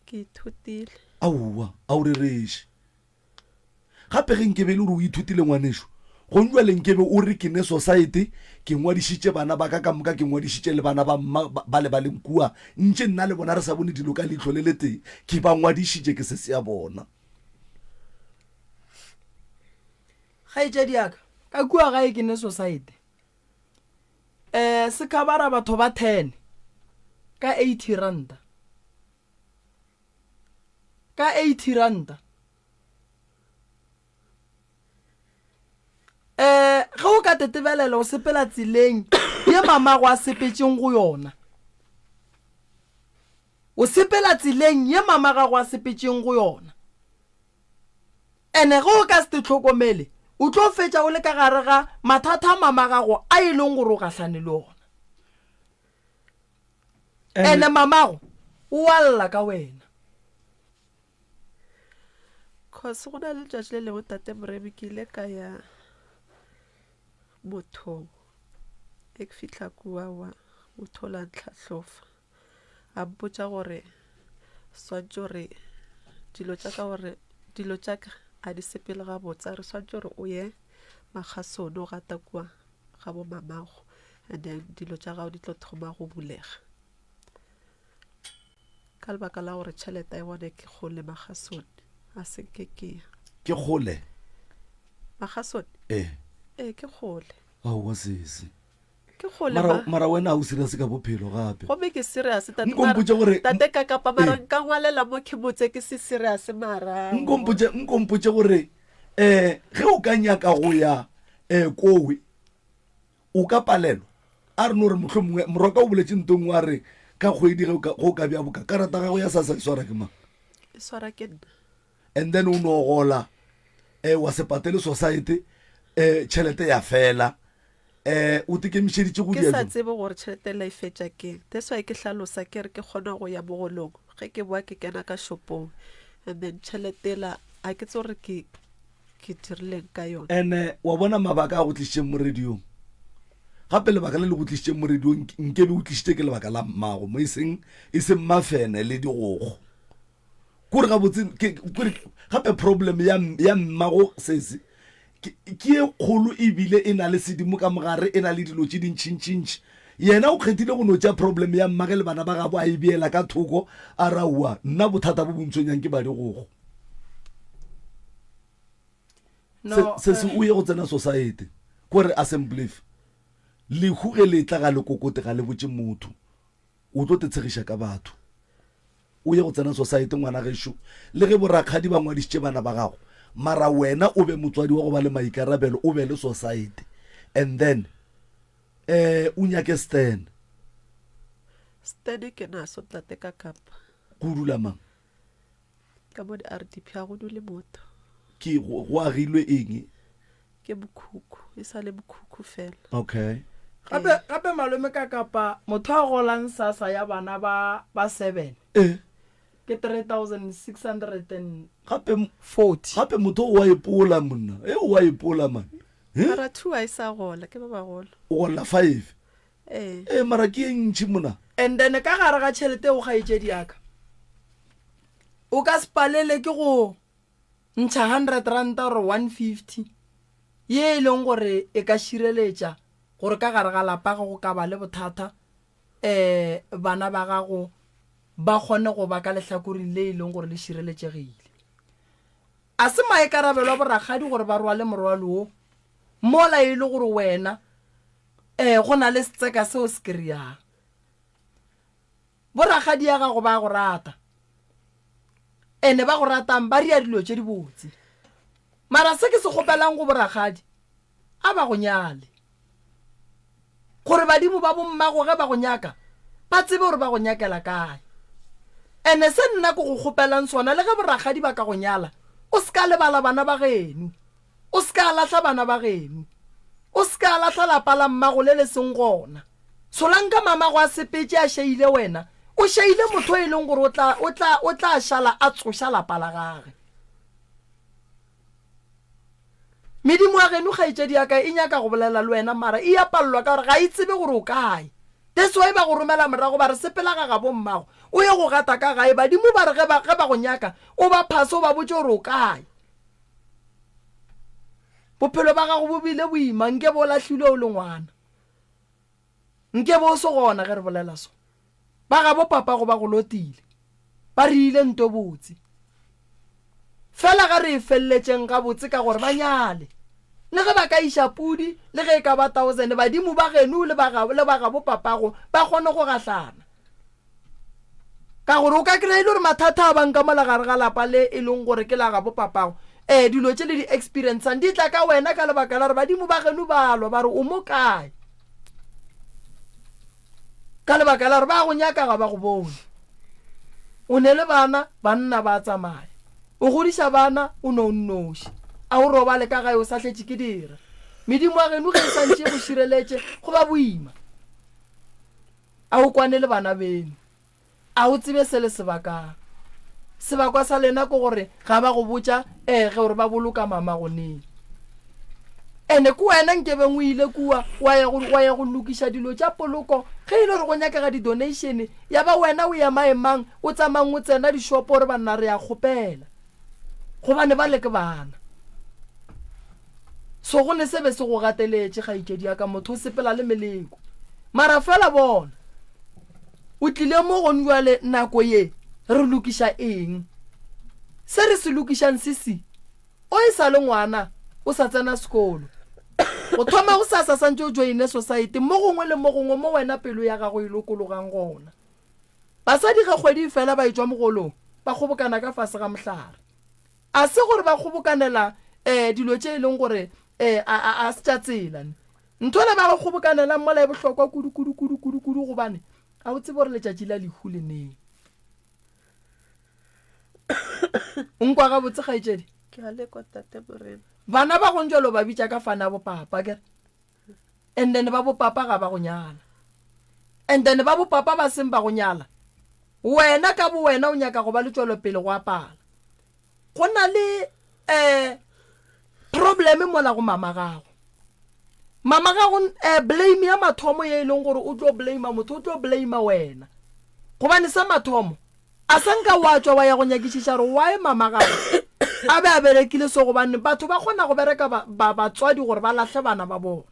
Ke ithutile. Aowa, a o rereše. Gape ge nkebe e le gore o ithutile ngwanešo, gong jwale nkebe o re ke ne sosaete, ke ngwadišitše bana ba ka ka moka, ke ngwadišitše le bana ba mma ba le ba leng kua, ntše nna le bona re sa bone dilo ka leihlo le letee, ke ba ngwadišitše, ke se sea bona. Kgaetšedi ya ka, ka kua gae ke ne sosaete. Um se khabara batho ba ten ka eighty ranta. Ka eighty ranta. Um ge o ka tetebelela o sepela tseleng ye mamago a sepetšeng go yona. O sepela tseleng ye mama gago a sepetšeng go yona. Ene ge o ka se te hlokomele, o tlo fetša o le ka gare ga mathata a mama gago a e leng gore o gahlane le ona. Ene mamago o a lla ka wena. Cause go na le letšatši le lengwe tate Moremi ke ile ka ya mothong e ke fihla kua wa motho o la ntlhahlofa a mpotša gore swantše gore dilo tša ka gore dilo tša ka a di sepele gabotse a re swantše gore o ye Makgasone o gata kua ga bo mamago and then dilo tša gago di tlo thoma go bulega ka lebaka la gore tšhelete ya bone ke kgole Makgasone a se nke ke ya Ke kgole? Makgasone Ee. Ee ke kgole. Aowa sesi. Ke kgole Mara, ma. mara wena ga o serious ka bophelo gape. Gomme ke serious tate Nko mara mpotše gore tate ka kapa mara ee. nka ngwalela mo ke botse ke se serious mara Nko mpotše nko mpotše gore eh ge o ka nyaka go ya eh kowe o ka palelwa a re no re mohlomongwe moroka o boletše nto nngwe a re ka kgwedi ge o ka go ka bja boka karata gago ya sasa e swara ke mang e swara ke nna and then o no gola eh wa se patele society eh tšhelete ya fela eh o tekemišeditše go ke dia sa jwang tsebe gore tšhelete la e fetša keng that's why ke hlalosa ke re ke kgona go ya mogolong ge ke boa ke kena ka shopong and then tšhelete la a ke tse gore ke ke dirileng ka yona ene wa bona mabaka a go tlišitšeng mo radiong gape lebaka le le go tlišitšeng mo radiong nkebe o tlišitše ke lebaka la mmago mo e seng e seng mafene le digokgo kore gabotse kore gape problem ya ya mmago sese ke e kgolo ebile e na le sedimo ka mogare e na le dilo tše dintšhintšhintši yena o kgethile go no tša problem ya mmage le bana ba gabo a e beela ka thoko a ra ua nna bothata bo bontshwenyang ke badigokgo No, se se eh. o ye go tsena society kore assemblief. Lehu ge le etla ga le kokote ga le botše motho. O tlo te tshegiša ka batho. O ye go tsena society ngwana gešo, le ge borakgadi ba ngwadišitše bana ba gago, mara wena o be motswadi wa go ba le maikarabelo, o be le society and then eh o nyake stand. Stand ke naso tate ka kapa. Go dula mang? Ka mo di-RDP ga go dule motho. Ke go go agilwe eng? Ke mokhukhu, e sa le mokhukhu fela. Okay. Gape, gape malome ka kapa motho a golang sasa ya bana ba ba 7. Eh. Ke 3640. Gape gape motho o wa ipola monna. E o wa ipola man. Eh? Mara 2 a e sa gola, ke ba bagolo. O gola 5. Eh. Eh mara ke e ntši mona. And then ka gare ga tšhelete o kgaetšedi ya ka. O ka se palele ke go ntšha hundred ranta or 150 ye e leng gore e ka šireletša gore ka gare ga lapa ge go ka ba le bothata um bana ba gago ba kgone go ba ka lehlakoreng le e leng gore le šireletšegile. A se maikarabelo a borakgadi gore ba rwale morwalo wo mola e le gore wena um go na le setseka seo se kry-ang. Borakgadi ya gago ba a go rata. Ene ba go ratang ba ria dilo tše dibotse. Mara se ke se kgopelang go borakgadi, a ba go nyale. Gore badimo ba bommago ge ba go nyaka, ba tsebe gore ba go nyakela kae. Ene se nna ke go kgopelang sona, le ge borakgadi ba ka go nyala, o se ka lebala bana ba geno. O se ka lahla bana ba geno. O se ka lahla lapa la mmago le le seng gona. Solanka mamago a sepetše a šeile wena, o šeile motho e leng gore o tla, o tla, o tla šala a tsoša lapa la gage. Medimo ya geno kgaetšedi ya ka e nyaka go bolela le wena mara e ya palelwa ka gore ga e tsebe gore o kae. That's why ba go romela morago ba re sepela ga gabo mmago o ye go gata ka gae. Badimo ba re ge ba, ge ba go nyaka o ba phase o ba botše gore o kae. Bophelo ba gago bo bile boima nke bo lahlilwe o le ngwana. Nke be o se gona ge re bolela so. Ba gabo papago ba go lotile. Ba re ile nto botse. Fela ga re e feleletšeng gabotse ka gore ba nyale. Le ge ba ka iša pudi le ge e ka ba thousand, badimo ba geno le ba le ba gabo papago ba kgone go gahlana. Ka gore o ka kry-a e le gore mathata a bang ka mola gare ga lapa le e leng gore ke la gabo papago. Ee, dilo tše le di experiencang di tla ka wena ka lebaka la gore badimo ba geno ba lwa ba re o mo kae. Ka lebaka la gore ba go nyaka ga ba go bone. O ne le bana, banna ba tsamaya. O godiša bana o no nnoši. A o robale ka gae o sa hletše ke dira. Medimo ya geno ge e sa ntše e go šireletše go ba boima. A o kwane le bana beno? A o tsebe se le se bakang? Sebakwa sa lena ke gore ga ba go botša ee gore ba boloka mamago neng. Ene ke wena nkebeng o ile kua wa ya go, wa ya go lokiša dilo tša poloko ge e le gore go nyakega di-donation ya ba wena o ema-emang o tsamayng o tsena dishopo o re banna re a kgopela gobane bale ke bana. So go ne se be se go gateletše, kgaetšedi ya ka, motho o sepela le meleko. Mara fela bona, o tlile mo gone jwale nako ye, re lokiša eng? Se re se lokišang se si, o e sa le ngwana, o sa tsena sekolo. Go thoma go sasa santše o joine society mo gongwe le mo gongwe mo wena pelo ya gago e lokologang gona. Basadi ge kgwedi e fela ba etšwa mogolong, ba kgobokana ka fase ga mohlare. A se gore ba kgobokanela um dilo tše e leng gore um a, a, a se tša tsela. Ne. Ntho ela ba go kgobokanelang mola e bohlokwa kudu, kudu, kudu, kudu, kudu, gobane ga o tsebe gore letšatši la lehu le neng. O nkwa gabotse, kgaetšedi? Ke a lekwa, Tate Morena. Bana ba gong jalo ba bitša ka fana bopapa, kere? And then ba bopapa ga ba go nyala. And then ba bopapa ba seng ba go nyala, wena ka bowena o nyaka go ba le tšwelopele go apala. Go na le um problem mola go mama gago. Mama gago um blame ya mathomo ye e leng gore o tlo blame motho, o tlo blame wena. Gobane sa mathomo a sa nka wa tšwa wa ya go nyakišiša gore why mama gago a be a berekile so, gobane batho ba kgona go bereka ba, ba, batswadi gore ba lahle bana ba bona.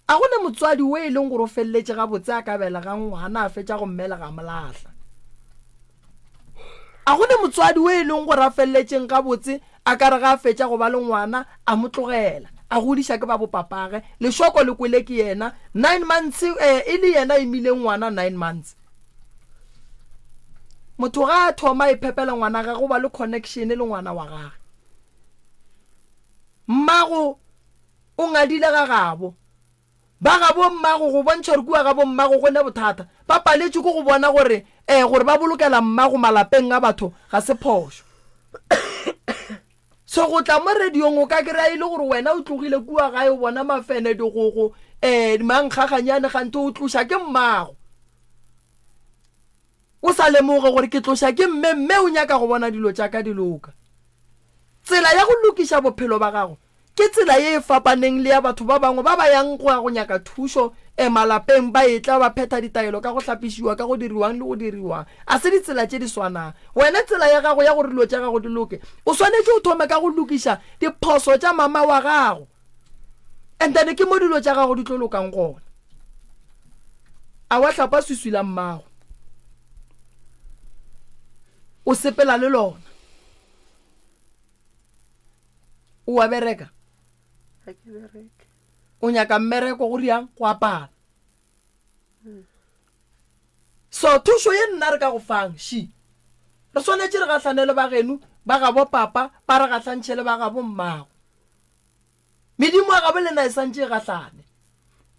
A go ne motswadi wo e leng gore o feleletše gabotse a ka belega ngwana a fetša go mmelega a mo lahla? A go ne motswadi wo e leng gore a feleletšeng gabotse a ka re ga a fetša go ba le ngwana a mo tlogela? A godiša ke ba bopapage. Lešoko le kwele ke yena. Nine months, eh, e le yena a imileng ngwana nine months. Motho ga a thoma a iphepela ngwana gage o ba le connection le ngwana wa gage. Mmago o ngadile ga gabo. Ba gabo mmago go bontšha gore kua gabo mmago go ne bothata. Ba paletšwe ke go bona gore eh gore ba bolokela mmago malapeng a batho ga se phošo. So go tla mo radiong o ka kry-a e le gore wena o tlogile kua gae o bona mafene, digogo, eh mankgaganyane ganthe o tloša ke mmago. O sa lemoge gore ke tloša ke mme, mme o nyaka go bona dilo tša ka di loka. Tsela ya go lokiša bophelo ba gago ke tsela ye e fapaneng le ya batho ba bangwe ba ba yang go ya go nyaka thušo e malapeng ba etla ba phetha ditaelo ka go hlapišiwa, ka go diriwang le go diriwang. A se ditsela tše di swanang. Wena tsela ya gago ya gore dilo tša gago di loke, o swanetše o thome ka go lokiša diphoso tša mama wa gago. And then ke mo dilo tša gago di tlo lokang gona. A wa hlapa swiswi la mmago. O sepela le lona. O a bereka? Ga ke bereke. O nyaka mmereko go riang go apara. So thušo ye nna re ka go fang she. Re swanetše re gahlane le bageno ba gabo papa ba re gahlantšhe le ba gabo mmago. Medimo ya gabo lena e santše e gahlane.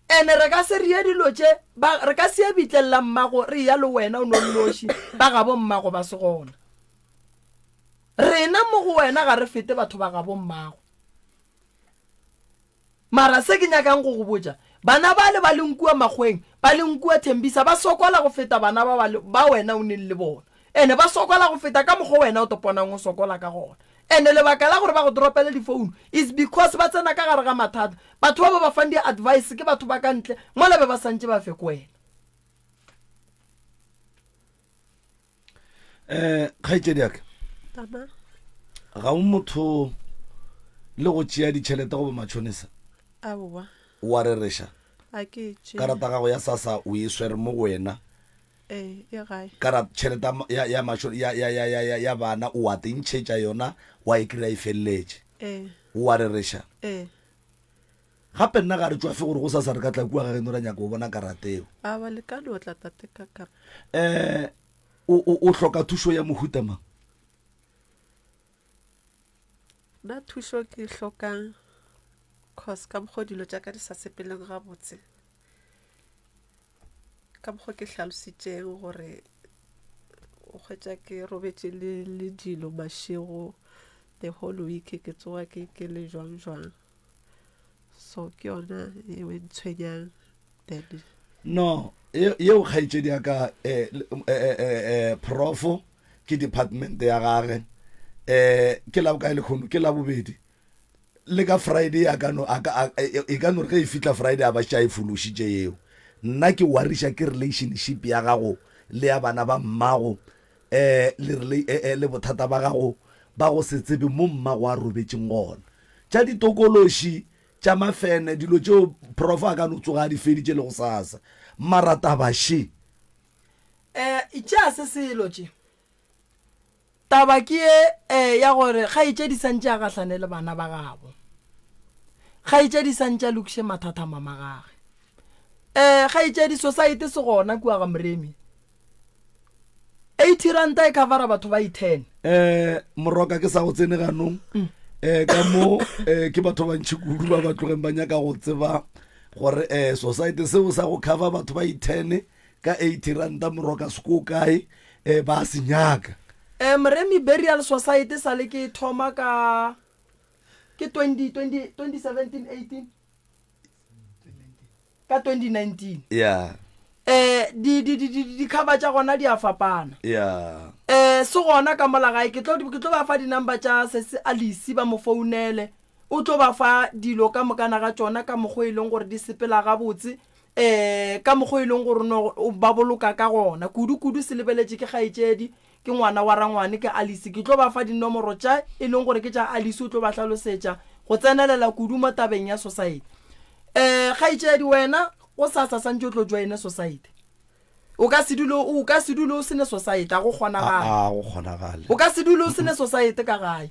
Ene re ka se re ye dilo tše, ba, re ka se ye bitleng la mmago re eya le wena o no nnoši, ba gabo mmago ba se gona. Rena mo go wena ga re fete batho ba gabo mmago. Mara se ke nyakang go go botša, bana bale ba leng kua makgweng, ba leng kua Thembisa ba sokola go feta bana ba, ba, ba wena o neng le bona. Ene ba sokola go feta ka mokgwa wena o toponang o sokola ka gona. Ene lebaka la gore ba go dropele di phone is because ba tsena ka gare ga mathata. Batho ba ba ba fang di advice ke batho ba ka ntle mola be ba santše ba fe ko wena. Eh, kgaetšedi ya ka. Tama. Ga o motho le go tšea ditšhelete goba matšhonisa? Aowa. O a rereša? A ke tšee. Karata gago ya SASSA o e swere mo go wena? Ee, e gae. Karata, tšhelete ya, ya, ya, ya, ya, ya, ya, ya, ya bana o a tentšhetša yona wa e kry-a e feleletše? Ee. O a rereša? Ee. Gape nna ga re tšwafe gore gosasa re ka tla kua ga geno ra nyaka go bona karata eo. Aowa, le ka no tla tate ka karata. Eh, o, o, o hloka thušo ya mohuta mang? Nna thušo ke e hlokang cause ka mokgwa dilo tša ka di sa sepeleng gabotse. Ka mokgwa ke hlalositšeng gore o hwetša ke robetše le, le dilo mašego the whole week ke tsoga ke, ke le jwang jwang. So ke yona yeo e ntshwenyang then. No, yeo kgaetšedi ya ka eh, eh, eh, eh, profo ke department ya gage eh ke la bokae lekgono ke la bobedi le ka Friday a ka no a ka e ka no re ge e fihla Friday a ba šetše a e fološitše yeo nna ke wariša ke relationship ya gago le ya bana ba mmago eh le eh, eh, le bothata ba gago ba go se tsebe mo mmago a robetšeng gona tša ditokološi tša mafene dilo tšeo prof a ka no tsoga a di feditše le go sasa mara taba še Eh, tšea se selo tše. Taba ke ye eh, ya gore kgaetšedi santše a gahlane le bana ba gabo. Kgaetšedi santše a lokiše mathata a mama gage. Eh, kgaetšedi society se gona kua ga Moremi. 80 ranta e covera batho ba i-10. Eh, moroka ke sa go tsene ganong. Eh, ka mo eh, ke batho ba bantši kudu ba ba tlogeng ba nyaka go tseba gore eh, society seo sa go cover batho ba i-10 ka 80 ranta moroka se ko kae eh, ba se nyaka. Eh, Moremi Burial Society sa le ke thoma ka ke 20, 20, 2017 18 ka 2019 Yeah. eh di di di di di cover tša gona di a fapana Yeah. eh se gona ka mola gae ke tlo ke tlo ba fa di number tša sesi Alice ba mo founele o tlo ba fa dilo ka mokana ga tšona ka mokgwa e leng gore di sepela gabotse eh ka mokgwa e leng gore no ba boloka ka gona kudu kudu se lebeletše ke kgaetšedi Ke ngwana wa rangwane, ke Alice. Ke tlo ba fa dinomoro tša e leng gore ke tša Alice, o tlo ba hlalosetša go tsenelela kudu mo tabeng ya society. Eh, kgaetšedi, wena gosasa santše o tlo joine society. O ka se dule, o ka se dule o se ne society, a go kgonagale. A, a go kgonagale. O ka se dule o se ne society ka gae.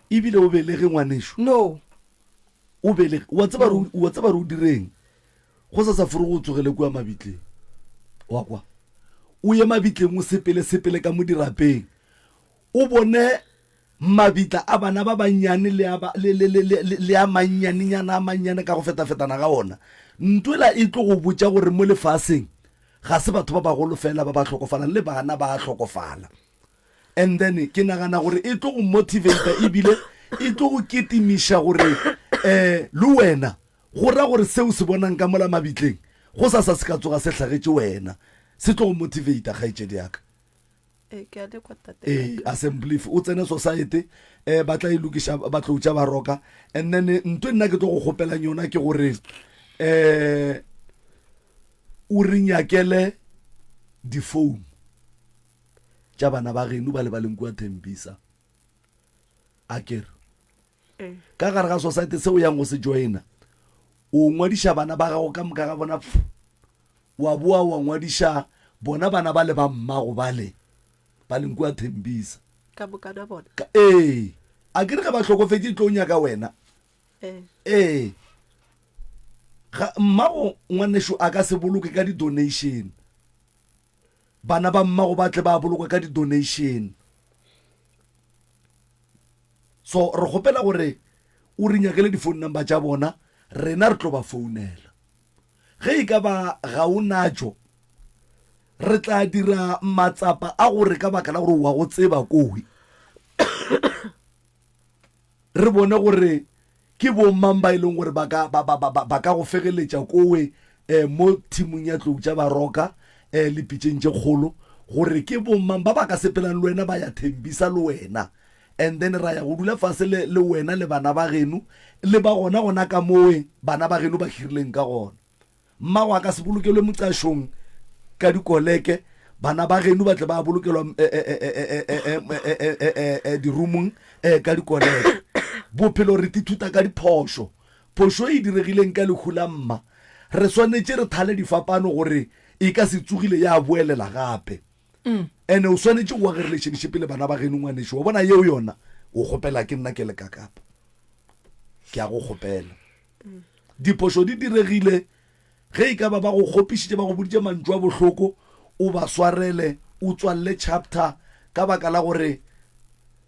Ebile o belege ngwanešu. No. O belege wa tseba re wa tseba re o direng go sa sa forogo o tsogele kua mabitleng wa kwa o ye mabitleng o sepele sepele ka mo dirapeng o bone mabitla a bana ba bannyane le a ba le le le le le a mannyanenyana a mannyane ka go fetafetana ga ona ntwela e tlo go botša gore mo lefaseng ga se batho ba bagolo fela ba ba hlokofalang le bana ba a hlokofala And then ke nagana gore e tlo go motivata ebile e tlo go ketimiša gore um le wena go ra gore seo se bonang ka mola mabitleng go sa sa se ka tsoga se hlagetše wena se tlo go motivata kgaetšedi yaka. Ee, ke a le kwa tate. Ee, assembly o tsene society eh ba tla e lokiša ba tlo tša ba roka and then ntwe nna ke tlo go kgopelang yona ke gore eh o re nyakele di-phone tša bana ba geno ba le ba leng kua Thembisa. A kere Ee. ka gare ga society se o yang go se joina o ngwadiša bana ba gago ka moka ga bona pf, wa boa wa ngwadiša bona bana ba le ba mmago bale ba leng kua Thembisa. Ka moka na bona. Ka, ee, a kere ge ba hlokofetše e tlo nyaka wena. Ee. Ee. Ga mmago ngwanešo a ka se boloke ka di-donation. Bana ba mmago ba tle ba bolokwa ka di-donation. So re kgopela gore o re nyakele di-phone number tša bona, rena re tlo ba founela. Ge e ka ba ga o natšo, re tla dira matsapa a gore ka baka la gore wa go tseba kowe, re bone gore Ke bomang ba e leng gore ba ka, ba, ba, ba, ba, ba ka go fegeletša kowe eh, mo thimong ya tlou tša baroka eh, le pitšeng tše kgolo, gore ke bomang ba ba ka sepelang le wena ba ya thembisa le wena, and then ra ya go dula fase le, le wena le bana ba geno, le ba gona gona ka mowe bana ba geno ba hirileng ka gona. Mmago a ka se bolokelwe moqašong ka dikoleke, bana ba geno ba tle ba bolokelwa dirumong ka dikoleke. Bophelo re tithuta ka diphošo. Phošo e diregileng ka lehu la mma, re swanetše re thale difapano gore e ka se tsogile ya boelela gape. Ene o swanetše o age relationship le bana ba geno ngwanešo, wa bona yeo yona o kgopela ke nna ke le kakapa. Ke a go kgopela. Diphošo di diregile, ge e ka ba ba go kgopišitše, ba go boditše mantšu a bohloko, o ba swarele, o tswalele chapter ka baka la gore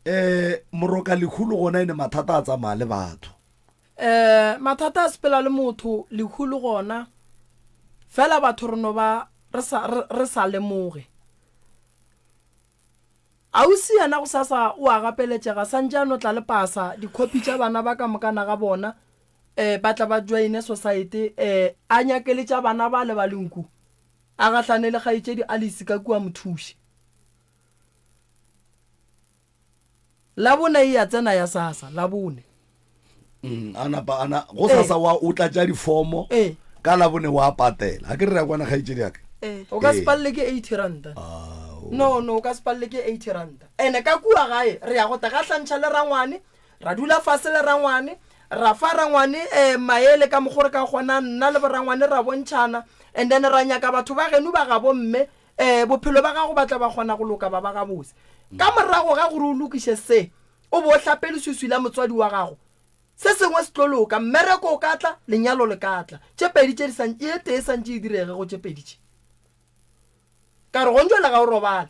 um moroka lehu le gona ene mathata a tsamaya le batho. Um mathata a sepela le motho, lehu le gona, fela batho re no ba re sa, re, re sa lemoge. Ausi yena gosasa o a gapeletšega, santše a no tla le pasa, dikhopi tša bana ba ka mokana ga bona, eh, ba tla ba joine sosaete, eh, a nyake le tša bana bale ba lenku, a gahlane le kgaetšedi Alice ka kua Mothuše. Labone e ya tsena ya sasa, Labone. Mm, a napa ana go sasa wa o tlatša difomo Ee. ka labone wa patela ga ke re re ya kwana kgaetšedi yaka Ee. O ka se Ee. palele ke 80 ranta. Ao. No, no, o ka se palele ke 80 ranta. Ene ka kua gae re ya go tla gahlantšha le rangwane, ra dula fase le rangwane, ra fa rangwane eh, maele ka mokgo re ka kgonang, nna le borangwane ra bontšhana, and then ra nyaka batho ba geno ba gabo mme, eh, bophelo ba gago ba tla ba kgona go loka ba ba gabotse. Ka morago ga gore o lokiše se, o bo o hlape leswiswi la motswadi wa gago, se sengwe se tlo loka, mmereko o ka tla, lenyalo le ka tla. Tše pedi tše di sa, ye tee e santše e direge go tše pedi tše. Ka re gonjwale ga o robale,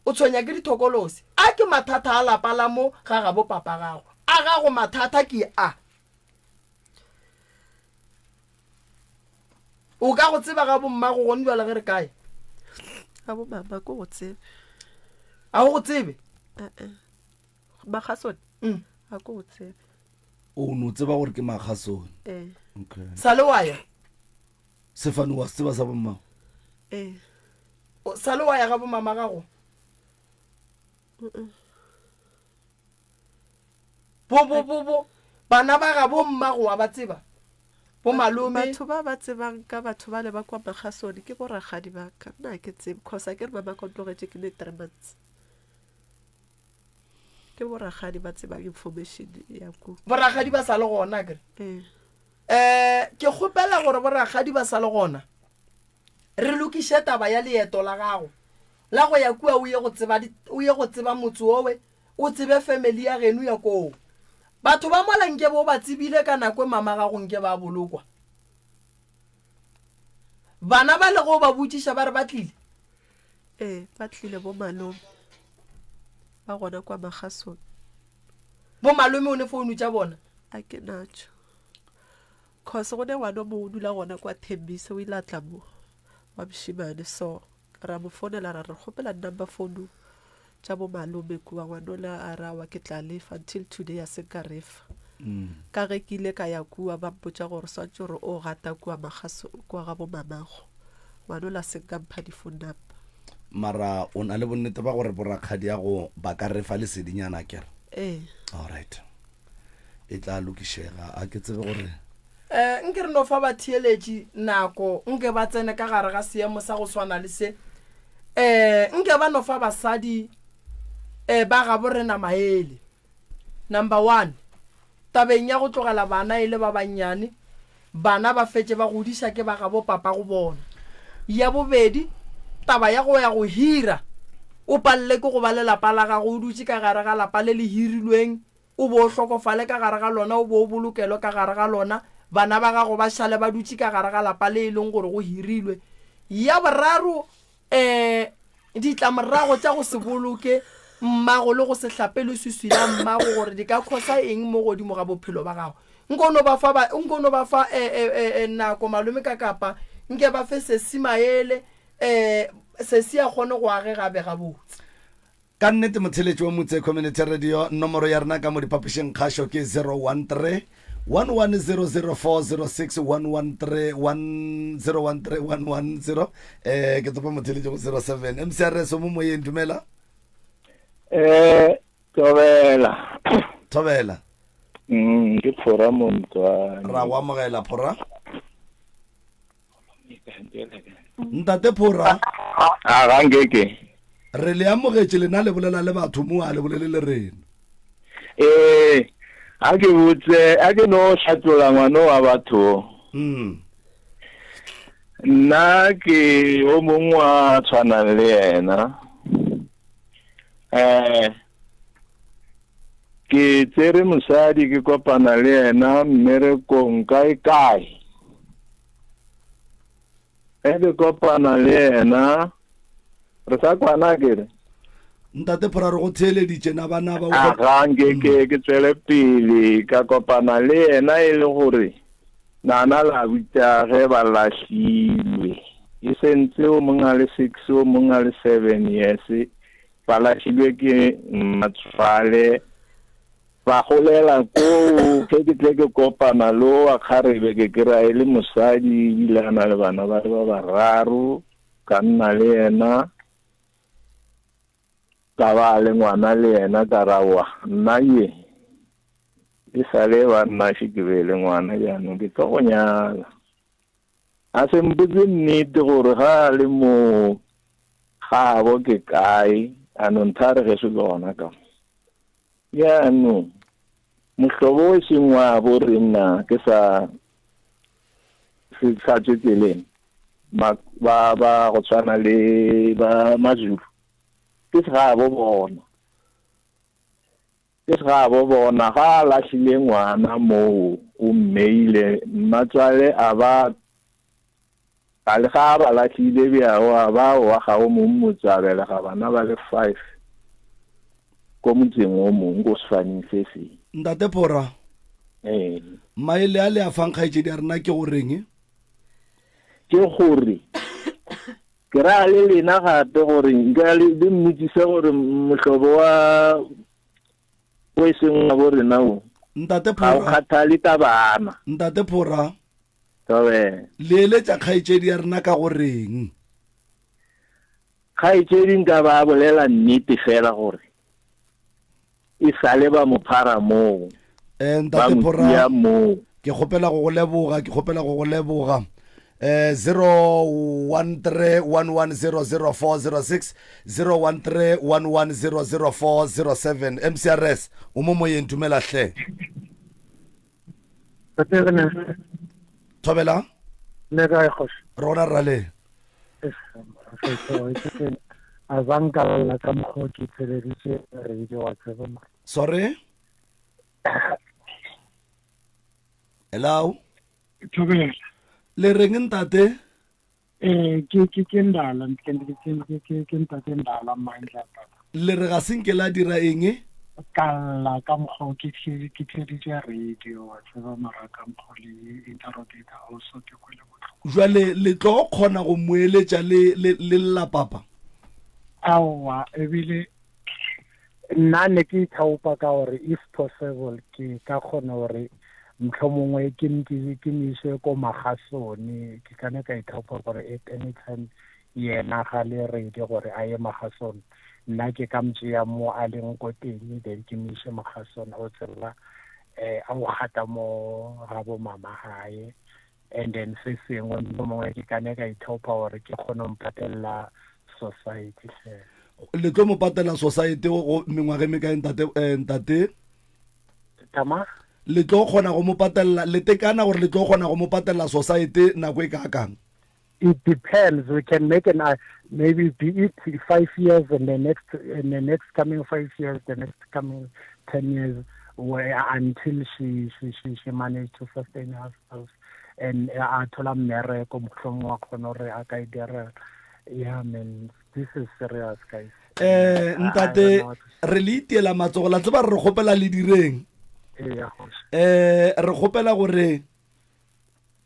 o tshwenya ke dithokolosi. A ke mathata a lapa la mo ga gabo papa gago. A gago mathata ke a. O ka go tseba ga bommago gonjwale ge re kae? Ga bomama ko go tsebe. A o go tsebe? Eh-eh. Makgasone? Mm. A ko go tsebe. O no tseba gore ke Makgasone. Eh. Okay. Sa le wa ya? Sefane wa se tseba sa bommago? Eh. O sa le wa ya ga bomama gago? Mm. Bo bo bo bo bana ba ga bommago wa ba tseba? Bo malome. Batho ba ba tsebang ka batho bale ba kwa Makgasone ke bo rakgadi ba ka. Nna ha ke tsebe cause a ke re mama ka o tlogetše ke ne 3 months. Ke bo rakgadi ba tsebang information ya ku. Bo rakgadi ba sa le gona akere? Ee. Eh, ke kgopela gore bo rakgadi ba sa le gona re lokiše taba ya leeto la gago la go ya kua o ye go tseba o ye go tseba motse owe o tsebe family ya geno ya koo. Batho ba mola nke bo ba tsebile ka nako e mama gago nke ba bolokwa. Bana ba le go ba botšiša ba re ba tlile? Ee, ba tlile bo malome. Ba gona kwa Magasong. Bo malome o ne founu tša bona? A ke natšo. Cause go ne ngwana o mongwe o dula gona kwa Thembisa o ile a tla mo wa mošemane so ra mo founela ra re kgopela number phone tša bo malome kua ngwanola a re awa ke tla lefa until today a se nka refa ka ge ke ile ka ya kua ba mpotša gore swantše gore o gata kua magaso kua ga bo mamago ngwanola a se nka mpha di phone number. Mara o na le bonnete ba gore borakgadiago ba ka refa lesedinyana akere? Ee. Alright. E tla lokišega. A ke tsebe gore. Um nke re no fa batheeletši nako, nke ba tsene ka gare ga seemo sa go swana le se. Um nke ba no fa basadi um ba gabo rena maele. Number one, tabeng ya go tlogela bana e le ba bannyane, bana ba fetše ba godiša ke ba gabo papa go bona. Ya bobedi, taba ya go ya go hira, o palele ke go ba le lapa la gago o dutše ka gare ga lapa le le hirilweng, o bo o hlokofale ka gare ga lona, o bo o bolokelwe ka gare ga lona, bana ba gago ba šale ba dutše ka gare ga lapa le e leng gore go hirilwe. Ya boraro, um ditlamorago tša go se boloke mmago le go se hlape leswiswi la mmago gore di ka khosa eng mo godimo ga bophelo ba gago. Nko no ba fa ba, nko no ba fa e, e, e, e, nako malome ka kapa, nke ba fe sesi maele, um sesi a kgone go agega be gabotse. Ka nnete motheletši wa Motse Community Radio, nomoro ya rena ka mo diphapošing kgašo ke 013 1100406 113 1013 110 eh ke tsopa motheletši go 07 MCRS o mo moyeng dumela. Eh thobela. Thobela. Ke Phora Montwane. Ra go amogela Phora. Ntate Phora. A ga nkeke. Re le amogetše lena le bolela le batho mo a le bolele le rena. Ee, a ke botse, a ke no hlatlola ngwano wa batho. Nna ke o mongwe wa tshwanang le yena. Eh ke tsere mosadi ke kopana le yena mmerekong kae kae. Ge ke kopana le yena re sa kwana ke re. Ntate Phora re go theeleditše na bana ba A ga nke ke ke tswele pele ka kopana le yena e le gore nana la butša ge ba lahlilwe e sentse o mong a le 6 o mong a le 7 years ba lahlilwe ke mmatswale Ba golela koo, ge ke tle ke kopana le wa kgarebe ke kry-a e le mosadi ebile a na le bana ba le ba bararo, ka nna le yena, ka ba le ngwana le yena, ka ra wa nna ye e sa le ba nna še ke be le ngwana jaanong ke tlo go nyala. A se mpotse nnete gore ga a le mo gabo ke kae, a no nthare geso ke gona ka mo. Jaanong, mohlobo o e seng wa bo rena ke sa se sa tswe tseleng, ba ba ba go tshwana le ba Mazulu, ke segabo bona. Ke segabo bona ga a lahlile ngwana moo o mmeile mmatswale a ba a le ga a ba lahlile bjao a ba wa ga o mong motse a belega bana ba le five ko motseng o mong ko sefaneng se seng. Ntate Phora, Ee. Maele a le a fang kgaetšedi ya rena ke goreng? Ke gore ke ra le lena gape gore nka le le mmotsise gore mohlobo wa o e seng wa bo rena o Ntate ga o Phora, kgathale ka bana. Ntate Phora, Thobela. Le eletša kgaetšedi ya rena ka go reng? Kgaetšedi nka ba a bolela nnete fela gore e sale ba mo phara moo, Eh, ba Ntate mo Phora, tia moo. ke kgopela go go leboga, ke kgopela go go leboga. Eh, 0131100406, 0131100407. MCRS, o mo moyeng, dumela hle. Thobela. Le kae kgoši? Rona rale. A zanka lla ka mokgwa o ke theleditše radio wa tseba mo. Sorry? Hello. Thobela. Le reng ntate? Eh ke ke ke ndala ke ke ke ke ke ntate ndala mandla tata. Le re ga se nke la dira eng? Ka lla ka mokgwa ke ke theeditše radio wa tseba mara ka mokgwa le interrogator also ke kwele bohloko. Jwale le tlo kgona go mo eletša le le le lla papa? Aowa ebile Nna ne ke ithaopa ka gore if possible ke ka kgona gore mohlomongwe ke ke mo ise ko Magasone ke ka ne ka ithaopa gore at any time yena ga le ready gore a ye Magasone nna ke ka mo tšea mo a leng ko teng then ke mo ise Magasone o tseba eh a o gata mo ga bo mama gae and then se sengwe mohlomongwe ke ka ne ka ithaopa gore ke kgone go mpatelela society hle. Le tlo mo patela society go mengwaga e mekae ntate eh, ntate? Tama? Le tlo kgona go mo patella le tekana gore le tlo kgona go mo patella society nako e kaakang? It depends. We can make an uh, maybe be it five years and the next in the next coming five years, the next coming ten years, where until she she she, she managed to sustain herself and a thola mmereko mohlomong wa kgona gore a ka e direla. Yeah, man, this is serious, guys. Eh, ntate re le itiela matsogo la tseba re kgopela le direng. Eh, re kgopela gore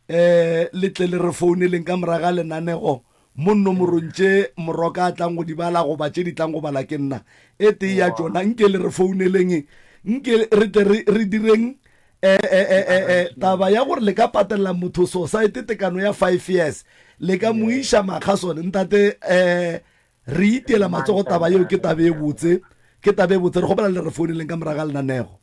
um le tle le re founeleng ka moraga lenanego mo nomorong tše moroka a tlang go di bala goba tše di tlang go bala ke nna e tee ya tšona nke le re founeleng nke re tle re direng eh, eh, eh, taba ya gore le ka patelela motho society tekano ya five years le ka mo iša makga sone ntate um re itiela matsogo taba yeo ke tabe e botse ke tabe e botse re kgopela le re founeleng ka moraga lenanego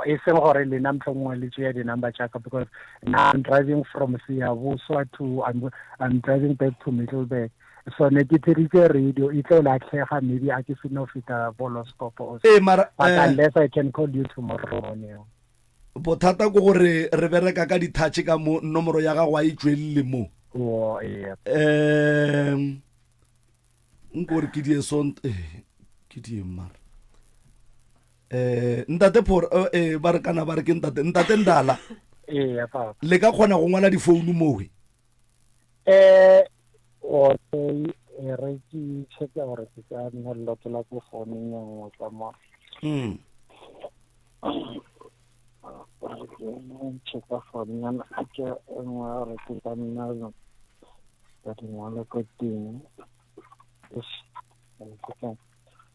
e seng gore lena mohlomongwe le tšea di-number tša ka because now I'm driving from Siyabuswa to I'm, I'm driving back to Middelburg so ne ke theritse radio e tlo latlhega maybe a ke seno feta boloskopo or ee mara but eh, unless I can call you tomorrow morning bothata ke gore re bereka ka di-touch ka mo nomoro ya gago a e tšwelele mo oh, yeah. um nko gore ke die sont eh, ke die mara eh ntate phor eh, eh ba re kana ba re ke ntate ntate ndala ee papa le ka kgona go ngwala difounu mowe eh okay e re ke checka gore ke ka nna lokela ko founung ya nngwe ka mo mm. checka founung ya ke e nngwe gore ke ka nna ka di ngwala ko teng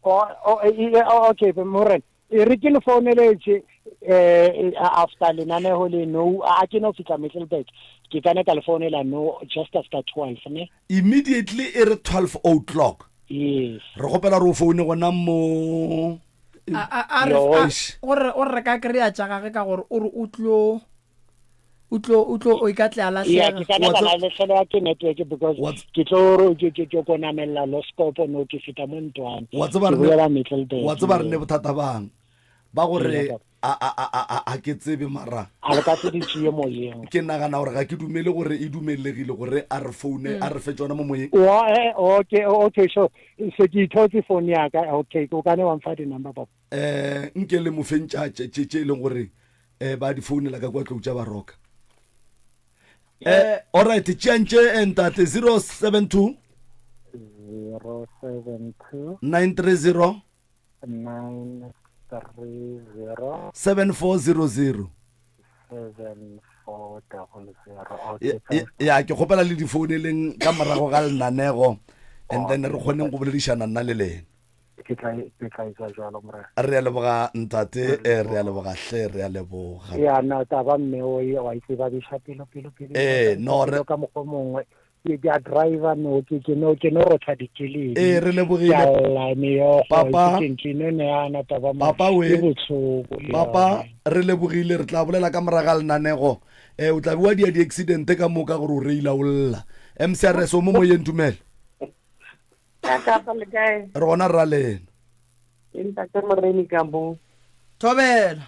Oh, oh, eh, eh, oh, okay morena e re ke le founeletse eh after lenaneho le no a ke no fitla Middelburg ke kana ka le founela no just after 12 ne immediately e re 12 o'clock yes re gopela re o foune gona mo a re gore o re ka kry-a tša gage ka gore o re o tlo o tlo o tlo o ka tle a lahlega ke kana ka lahlegelwa ke network because ke tlo ke ke ke ko namella loskopo no ke fita mo ntwane wa tseba re wa tseba re ne bothata bang ba gore a a a a a ke tsebe mara a le ka se di tšee moyeng ke nagana gore ga ke dumele gore e dumelegile gore a re foune a re fe tsona mo moyeng wa eh, okay okay so se ke ithotse phone ya ka okay o ka ne wa mfa di number papa eh nke le mo fentša tše tše e leng gore eh ba di founela ka kwa tlou tša baroka eh alright tšeang tše eh, ntate 072 072 930 930 7400 7400 okay thanks. ya ke kgopela le di founeleng ka morago ga lenanego and then re kgoneng go boledišana nna le lena Ke tla ke tla etsa jwalo morena. Re a leboga ntate, eh, re a leboga hle, re a leboga. Ya no taba mme o e wa itse ba bisha pelo pelo pelo. Eh no re ka mokgwa mongwe ke ke a driver no ke ke no ke no rotha dikeledi. Eh re lebogile. Ke a lla meokgo Papa ke ke no ne ana taba mo. Papa we. Ke botlhoko. Papa re lebogile re tla bolela ka moraga lenanego. Eh o tla be wa dia di accident ka moka gore o reila o lla. MCRS o mo moyeng dumela. Ka kapa le kae? Re gona rra lena. Ke ntate Moremi ka mo. Thobela.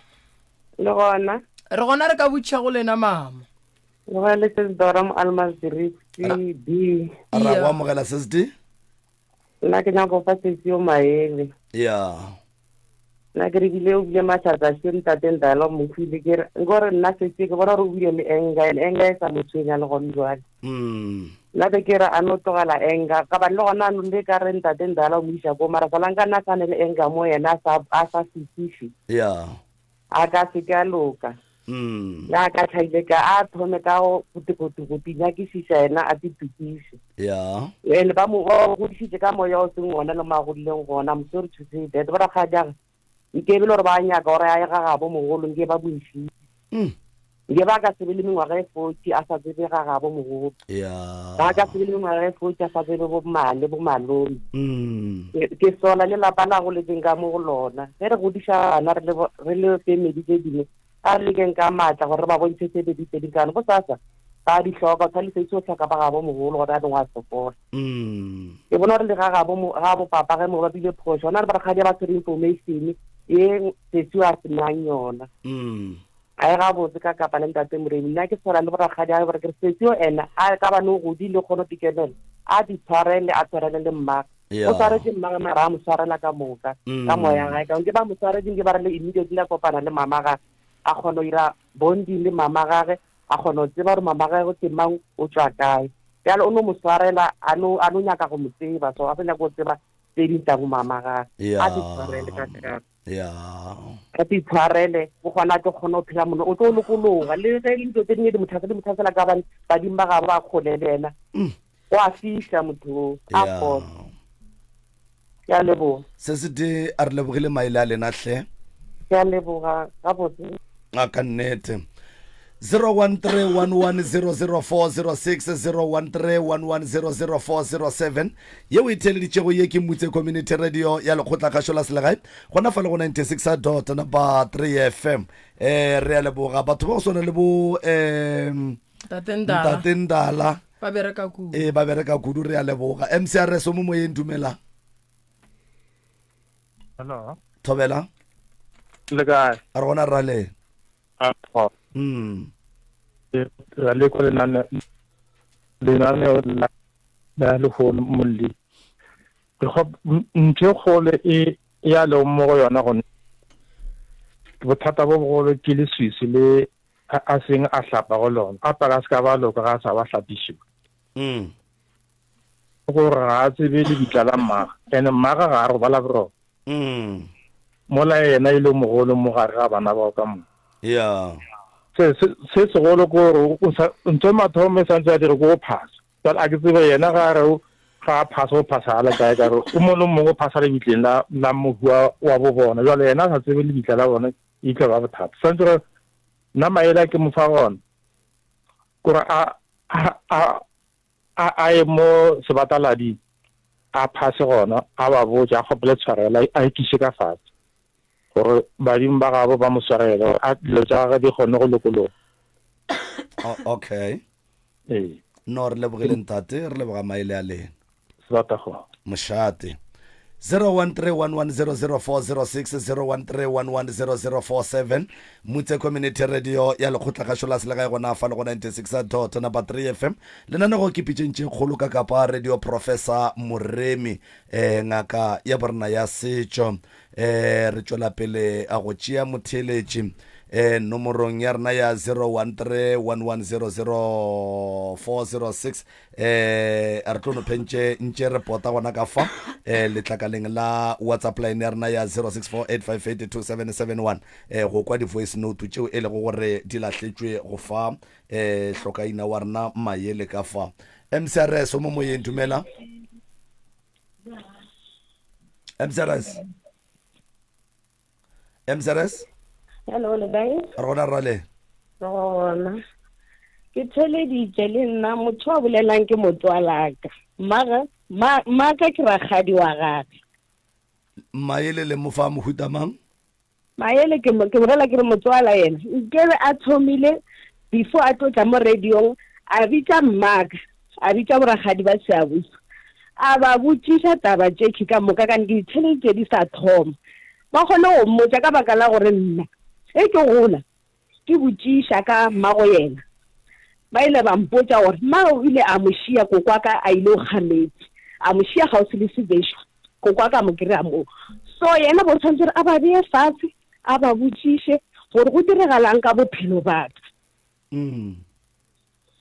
Le gona? Re gona re ka botšha go lena mama. Le gona le Sis Dora mo Almasdrift B. Ra go amogela Sis D. Nna ke nyaka go fa sesi yo maele. Ya. Nna ke re bile o bile mahlatsa se ntate Ndala o mo hwile ke re nkore nna setse ke bona gore o bile le anger and anger e sa mo tshwenya le gone jwale. Mm. Nna be ke re a no tlogela anger ka ba le gona ano le ka re ntate Ndala o mo isa ko mara solanka nna sa ne le anger mo yena a sa a sa fetiše. Yeah. A ka se ke a loka. Mm. Le a ka tlhaile ka a thome ka go go tinyakišiša yena a titukise. Yeah. And ba mo ba godišitše ka moya o seng ona le mo a godileng gona. I'm sorry to say that. Ba rakgadiage nke e be le gore ba nyaka gore a ye ga gabo mogolo nke ba mo išitše. Mm. Nke ba ka se be le mengwaga e 40 a sa tsebe ga gabo mogolo. Yeah. Ba ka se be le mengwaga e 40 a sa tsebe bo mmane bo malome. Mm. Ke sola le lapa la goletseng ka mo go lona. Ge re godiša bana re le re le family tse dingwe a re lekeng ka maatla gore re ba bontšhe tse pedi tse di kane bosasa ba di hloka o tshwanetse itse o tlhoka ba gabo mogolo gore a bengwe a sokola mm. ke bona gore le ga gabo ga bo papa ge mo ba bile phoso ona le barakgadi ba tshwere information ye sesi a senang yona mm. a e gabotse ka kapa le ntate moremi nna ke tshwana le borakgadi a gore ke re sesi o ena a ka bane o godile kgone go tikemela a di tshwarele a tshwarele le mmage Yeah. o tshwaretse mmage mara a mo tshwarela ka moka Mm. ka moya gae ka nke ba mo tshwaretseng ke ba re le immediately a kopana le mama gage a kgona go ira bonding le mama gage a kgona go tseba gore mama gage ke mang o tswa kae bjale o no mo tshwarela a no a no nyaka go mo tseba so a sa nyaka go tseba tse ding tsa bo mama gage Yeah. a di tshwarele ka kapa Yeah. a di tshwarele o gona a tlo kgona go phela mono o tlo lokologa le ge le dilo tse dingwe di mo tlhasela di mo tlhasela ka bane badimo ba gabo ba kgole le ena Mm. o a fiša motho o a Yeah. fola ke a leboga se se tee a re lebogile maele a lena hle ke a leboga gabotse a ka nnete 0131100406 0131100407 yeo e theeleditšego ye ke Mutse Community Radio ya lekgotlakgašo la selegae gona fa le go 96 dot number 3 FM eh re a leboga batho ba go swana le bo um Ntate Ndala. Ntate Ndala Ba bereka kudu. Ee, ba bereka kudu, re a leboga. MCRS o mo moyeng, dumela. Hello. Thobela. Le kae? A re gona rale. A pho. Ra le kwa lenane lenaneo la la lehono molli. Ke go ntho e kgolo e ya leng mo go yona gone. Bothata bo bogolo ke leswiswi le a a seng a hlapa go lona, a paka a se ka ba loka ga a sa ba hlapišiwa. Mm. Gore ga a tsebe lebitla la mmagwe, ene mmagwe ga a robala boroko. Mm. Mola yena e le mogolo mo gare ga bana bao ka moka. Yeah. Se se se segolo ke gore o sa ntho mathomo e santse a dire ke go phasa. Jwale a ke tsebe yena ga a re ga a phasa o phasa a le kae ka gore o mongwe le mongwe o phasa lebitleng la la mohu wa wa bo bona. Jwale yena a sa tsebe lebitla la bona e tlo ba bothata. Santse re Nna maele a ke mo fa gona kore a a a a ye mo sebatalading a phase gona a ba botše a kgopele tshwarelo a ikiše ka fatshe gore badimo ba gabo ba mo swarele gore a dilo tša gagwe di kgone go lokologa. Okay. Ee. No re lebogile ntate, re leboga maele a lena. Sebata go. Mošate. 0131100406 0131100407 Mutse Community Radio ya lekgotlakgašo la selegae gona fa le go 96 dot number 3 FM lenanego ke pitšeng tše kgolo ka kapa radio Professor Moremi eh, ngaka ya borena ya setšo eh, re tšwela pele a go tšea motheeletši eh, nomorong ya rena ya 0131100406 eh a re tlo no phentše ntše re pota gona ka fa eh letlakaleng la whatsapp line ya rena ya 0648582771 eh go kwa di-voice note tšeo e lego gore di lahletšwe go fa eh hlokaina wa rena mayele ka fa mcrs o mo moyeng dumela mcrs mcrs Hello, le kae? Re gona rale. Re gona. Ke theleditše le nna motho a bolelang ke motswalaka. Mmaga, ma, mmaka ke rakgadi wa gage. Maele le mo fa mohuta mang? Maele ke mo, ke bolela ke re motswala yena. Nkebe a thomile before a tlo tla mo radiong a bitša mmaka, a bitša borakgadi ba Seabuso. A ba botšiša taba tšekhwi ka moka kane ke di theleditše di sa thoma. Ba kgone go mmotša ka baka la gore nna ge ke gola ke botšiša ka mmago yena. Ba ile ba mpotša gore mmagwe o ile a mo šia kokwaka a ile go kga meetse, a mo šia kgauswi le sebešo, kokwaka a mo kry-a moo. So yena bo tshwanetse gore a ba beye fatshe a ba botšiše gore go diregalang ka bophelo ba ka.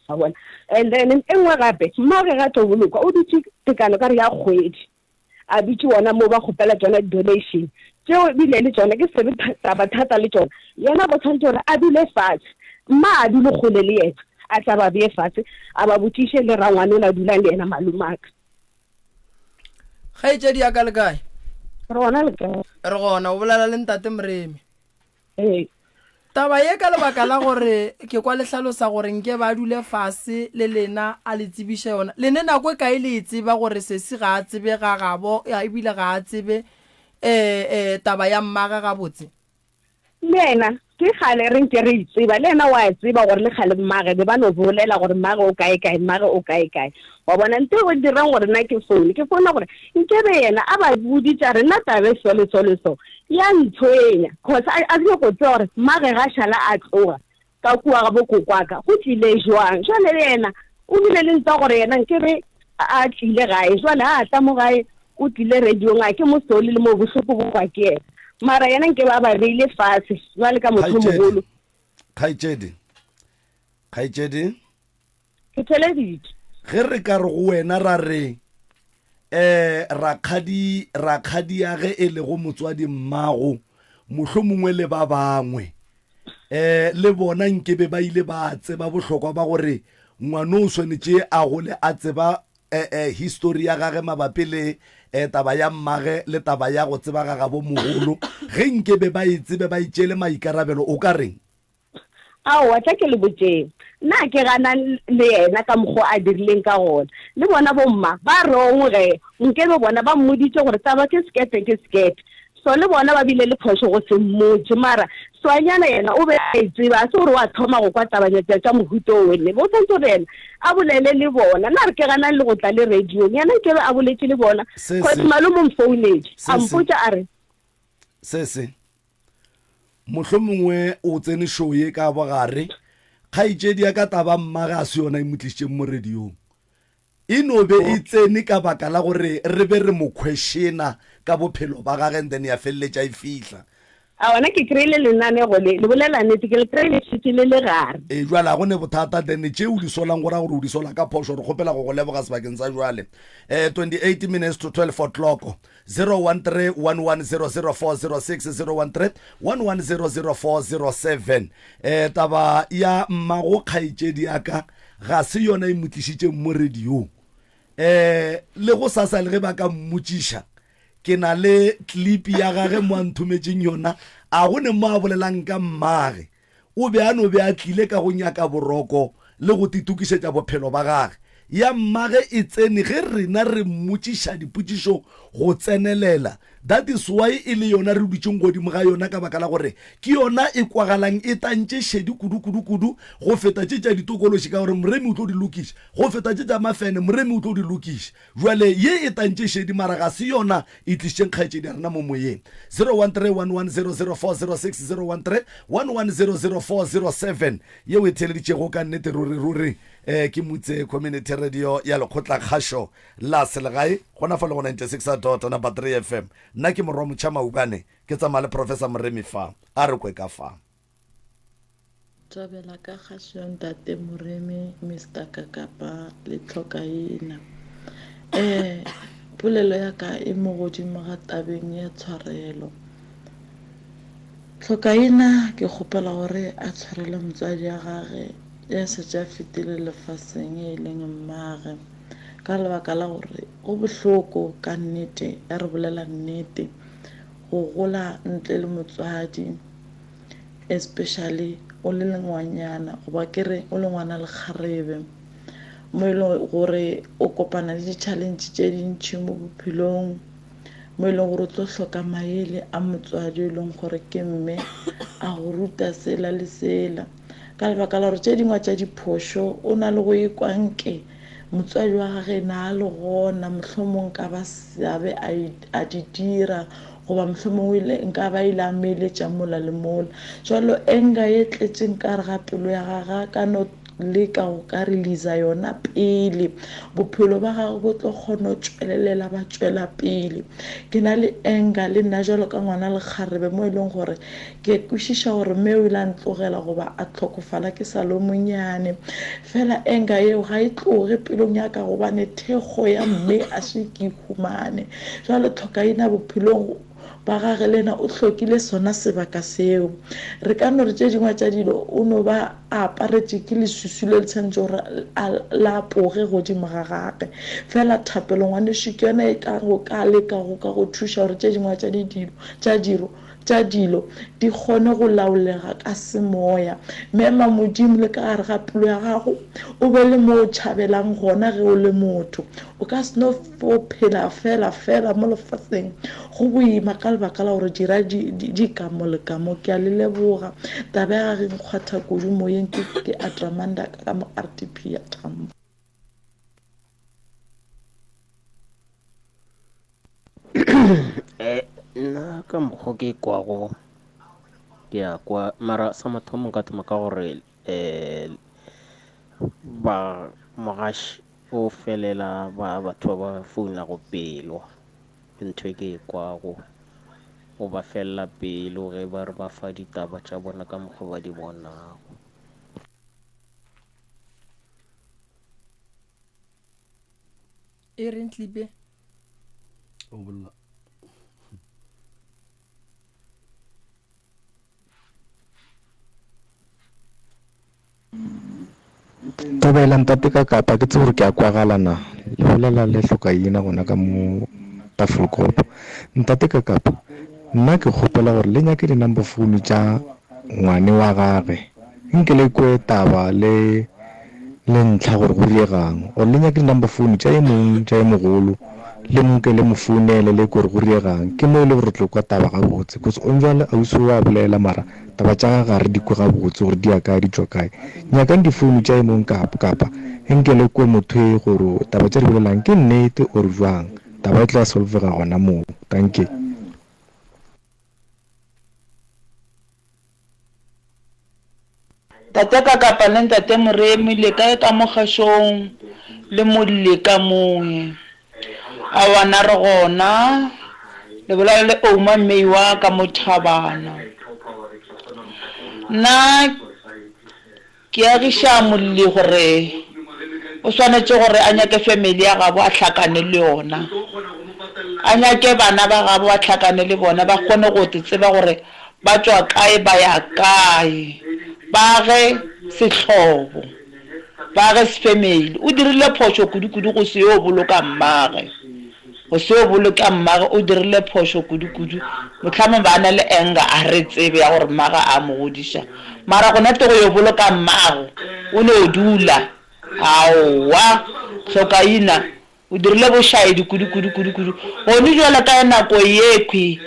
Wa bona? And then e nngwe gape, mmage ga tlo bolokwa o dutše tekano ka re ya kgwedi. A dutše gona moo ba kgopela tšona di-donation tšeo ebile le tšona ke sebe taba thata le tšona. Yena bo tshwanetse gore a dule fatshe, mma a dule kgole le yena, a tla ba beye fatshe a ba botšiše le rangwane o la dulang le yena malomaka. Kgaetšedi ya ka le kae? Re gona le kae? Re gona, o bolela le ntate Moremi. Ee. Taba ye ka lebaka la gore ke kwa le hlalosa gore nke ba dule fase le lena a le tsebiše yona. Le ne nako e kae le e tseba gore sesi ga a tsebe ga gabo ebile ga a tsebe um taba ya mmage gabotse? Le yena ke kgale re nke re e tseba, le yena wa tseba gore le kgale mmage be ba no bolela gore mmage o kae kae, mmage o kae kae. Wa bona, nto e dirang gore nna ke foune, ke founa gore nkebe yena a ba boditše a re nna taba e so le so le so ya ntshwenya, cause a, a nyako tseba gore mmage ga šala a tloga ka kua ga bokokwaka go tlile jwang. Jwale le yena o bile le ntwa gore yena nkebe a tlile gae, jwale a tla mo gae o tlile radiong a ke mo sole le mo bohloko bo kwa ke yena, mara yena nkebe a ba beile fatshe jwale ka motho mogolo. Kgaetšedi, kgaetšedi. Ke theleditše. Ge re ka re go wena ra re, um rakgadi, rakgadiage e lego motswadi mmago, mohlomongwe le ba bangwe, um le bona nkebe ba ile ba tseba bohlokwa ba gore ngwano o swanetše a gole a tseba eh, eh, histori ya gage mabapi le eh, taba ya mmage le taba ya go tseba ga gabo mogolo, ge nkebe ba e tsebe ba itšeele maikarabelo, o ka reng? Aowa, tla ke le botšeng. Nna ke gana le yena ka mokgo a dirileng ka gona. Le bona bomma ba wrong ge nkebe bona ba mmoditše gore taba ke sekete ke sekete. So le bona ba bile le phošo go se mmotše. Mara Swanyana yena o be a e tseba, a se gore wa thoma go kwa tabanyatša tša mohuta o wenne. Bo tshwanetse gore yena a bolele le bona. Nna re ke ganang le go tla le radiong. Yena nkebe a boletše le bona. Se Cause se. malome o mfounetše Se a se. mpotša a re. Se se. Mohlomongwe o tsene show ye ka bogare. Kgaetšedi ya ka taba mmage a se yona e mo tlišitšeng mo radiong. E no be e tsene ka baka la gore re be re mo questiona ka bophelo ba gage and then ya feleletša e fihla. Aowa nna ke kry-ile lenanego le, le bolela nnete, ke le kry-ile šetše le le gare. Ee, jwale ga go ne bothata then tše o di solang go ra gore o di sola ka phošo. Re kgopela go go leboga sebakeng sa jwale. Eh, 28 minutes to 12 o'clock. 013 1100406 013 1100407 eh taba ya mmago kgaetšedi ya ka ga se yona e mo tlišitšeng mo radiong eh le go sasa le ge ba ka mmotšiša ke na le clip ya gage mo a nthometšeng yona a go ne mo a bolelang ka mmage O be a no be a tlile ka go nyaka boroko le go titokišetša bophelo ba gage. Ya mmage e tsene ge rena re mmotšiša dipotšišo go tsenelela. That is why e le yona re dutšeng godimo ga yona ka baka la gore ke yona e kwagalang e tantše šedi kudu kudu kudu go feta tše tša ditokološi ka gore Moremi o tlo di lokiša go feta tše tša mafene Moremi o tlo di lokiša. Bjale ye e tantše šedi mara ga se yona e tlišitšeng kgaetšedi ya rena mo moyeng. 0131100406 0131100407 yeo e theeleditšego ka nnete ruri ruri eh, ke Mutse Community Radio ya lekgotla kgašo la selegae gona fa le go 96 dot number 3 FM. Nna ke Morwa Motšha Maubane ke tsamaya le Professor Moremi fa a re kwe ka fa. Thabela ka kgašo ya Ntate Moremi, Mister Kakapa le Tlhokaina. Eh, polelo ya ka e mo godimo ga tabeng ya tshwarelo. Tlhokaina ke kgopela gore a tshwarele motswadi ya gage ya šetše a fetile lefaseng e leng mmage ka lebaka la gore go bohloko ka nnete ya re bolela nnete go gola ntle le motswadi. Especially o le ngwanyana goba ke re o le ngwana lekgarebe mo e leng gore o kopana le di-challenge tše dintšhi mo bophelong mo e leng gore o tlo hloka maele a motswadi e leng gore ke mme a go ruta sela le sela ka lebaka la gore tše dingwe tša diphošo o na le go ekwa nke motswadi wa gage na a le gona mohlomong ka ba seabe a di dira goba mohlomongwe ile nka ba ile a meeletša mola le mola jalo enga ye tletšeng ka re ga pelo ya gage ka no leka go ka releasa yona pele bophelo ba gagwe bo tlo kgona go tšwelelela ba tšwela pele. Ke na le anger le nna jwalo ka ngwana lekgarebe mo e leng gore ke kwešiša gore mme o ile a ntlogela goba a hlokofala ke sa le monyane. Fela anger yeo ga e tloge pelong ya ka gobane thekgo ya mme a se ke e humane. Jwale tlhokaina bophelong ba gage le yena o hlokile sona sebaka seo. Re ka no re tše dingwe tša dilo o no ba a aparetše ke leswiswi le le tshwanetše gore la apoge godimo ga gage. Fela thapelo ngwanešu ke yona e ka go ka leka go ka go thuša gore tše dingwe tša didilo tša diro tša dilo di kgone go laolega ka semoya. Mema Modimo le ka gare ga pelo ya gago, o be le mo o tšhabelang gona ge o le motho. O ka se no fo phela fela fela mo lefaseng go boima ka lebaka la gore dira di, di, di ka mo le ka mo. Ke a le leboga. Taba ya gage e nkgwatha kudu moyeng. Ke, ke Adramanda ka mo RTP ya Tambo. Eh, nna ka mokgwa ke kwago ke a kwa mara sa mathomo nka thoma ka gore um ba mogaši o felela ba batho ba ba founago pelo ke ntho e ke e kwago o ba felela pelo ge ba re ba fa ditaba tša bona ka mokgwa ba di bonago. E reng tlipe? O bolla. Thobela ntate ka kapa ke tsebe gore ke a kwagala na le bolela le hlokaina gona ka mo Tafelkop. Ntate ka kapa nna ke kgopela gore le nyake di number phone tša ngwane wa gage nke le kwe taba le le ntlha gore go riegang or le nyake di number phone tša e mong tša e mogolo le nke le mo founele le kwe gore go riegang ke mo e le gore re tlo kwa taba gabotse cause on jwale ausi o a bolela mara taba tša gage ga re di kwe gabotse gore di ya kae di tšwa kae nyakang di phone tša e mong kapa kapa nke le kwe motho e gore taba tša di bolelang ke nnete or jwang taba e tla solvega gona moo dankie. Tate Kakapa le Ntate Moremi le kae ka mo kgašong le molle ka moe? Aowa na re gona, le bolela le Ouma Meiwa ka mo Thabana. Nna Ke agiša molli gore o swanetše gore a nyake family ya gabo a hlakane le yona. A nyake bana ba gabo a hlakane le bona ba kgone go te tseba gore ba tšwa kae ba ya kae. Ba age sehlobo, ba age family. O dirile phošo kudu-kudu go se yo boloka mmage. Go se yo boloka mmage o dirile phošo kudu-kudu. Mohlamong ba na le anger a re tsebe ya gore mmage a mo godiša. Mara gona te go yo boloka mmago o no dula aowa hlokaina o dirile bošaedi kudu kudu kudu kudu gone jwale ka nako yekhwi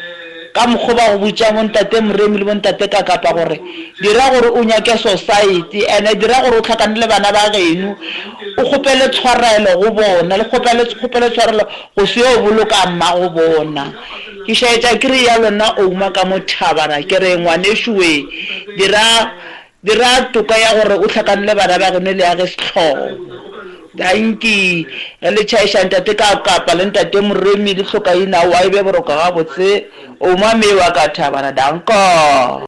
ka mokgo ba go botša bo ntate Moremi le bo ntate Kakapa gore dira gore o nyake society ene dira gore o hlakane le bana ba geno o kgopele tshwarelo go bona le kgopele kgopele tshwarelo go se yo boloka mmago bona. Ke šaetša ke re ya lona ouma ka mo thabana, ke re ngwanešu we, dira, dira toka ya gore o hlakane le bana ba geno le age sehlobo. Danki. Ge le tšhaiša ntate ka kapa le ntate Moremi le hlokaina aowa e be boroko gabotse, ouma me wa ka thabana. Danko.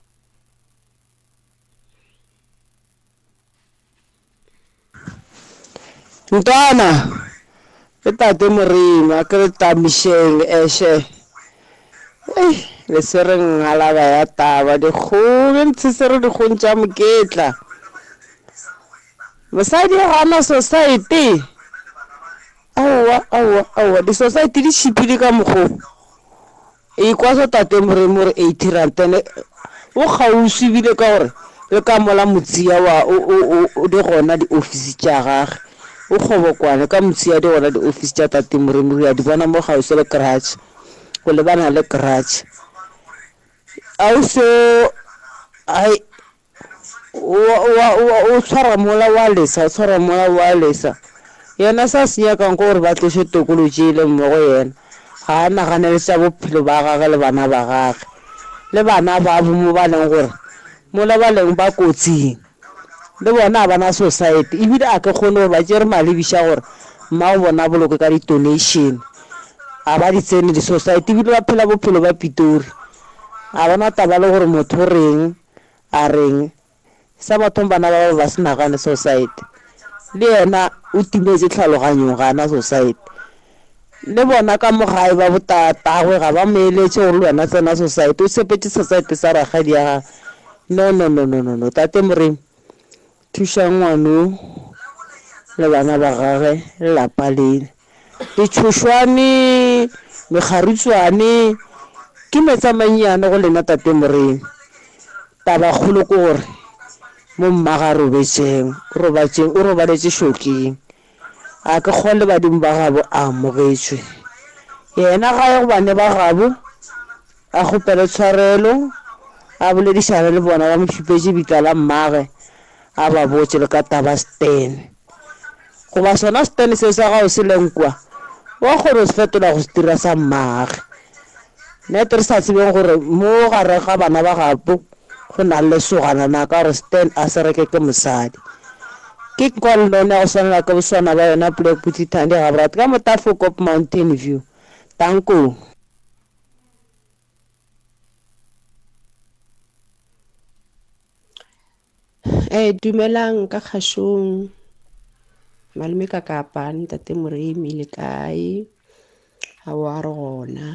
Ntwana, ke tate Moremi, a ke re tamišeng eshe. Ei, le swere ngalaba ya taba, dikgong, le ntshesere dikgong tša moketla. Mosadi ga a na society. Aowa, aowa, aowa, di-society di tšhipile ka mokgo. Ekwa so tate Moremi o re 80 rand ene o kgauswi ebile ka gore le ka mola Motsia wa o o o di gona di office tša gage o kgobokwane ka Motsia di gona di office tša tate Moremi re a di bona mo kgauswi le garage go lebana le garage ausi o ai O tshwara mola wa lesa, o tshwara mola wa lesa. Yena se a se nyakang ke gore ba tloše tokolo tše e leng mo go yena. Ga a naganele tša bophelo ba gage le bana ba gage. Le bana babo mo ba leng gore mola ba leng ba kotsing. Le bona ga ba na society ebile a ke kgone gore ba tšere malebiša gore mmago bona a bolokwe ka di donation. Ga ba di tsene di society ebile ba phela bophelo ba Pitori. Ga ba na taba le gore motho o reng a reng. Sa mathomo bana ba ba ba se nagane society. Le yena o timetše tlhaloganyong ga a na society. Le bona ka mo gae ba botatagwe ga ba mo eletše gore le wena tsena society. O tshepetše society sa rakgadi ya gagwe. No no no no no no tate Moremi thuša ngwano le bana ba gage le lapa lele. Ditšhošwane, mekgarutswane ke meetse a mannyane go lena tate Moremi. Tabakgolo ke gore mo mmaga a robetšeng, o robatšeng, o robaletše šokeng. A ke kgole badimo ba gabo a amogetšwe. Yena ga ye go bane ba gabo a kgopele tshwarelo, a boledišane le bona ba mo šupetše bitla la mmage a ba botše le ka taba Stan. Goba sona Stan seo sa gago se leng kwa, wa kgona go se fetola go se dira sa mmage. Nete re sa tsebeng gore mo gare ga bana ba gabo go na le lesogana na ka gore Stan a se reke ke mosadi. Ke kwa lone ya go swanela ke boswana ba yona Black Booty Thandi Gaborat ka mo Tafelkop Mountain View. Danko. Ee, dumelang ka kgašong malome ka kapa ntate Moremi le kae aowa re gona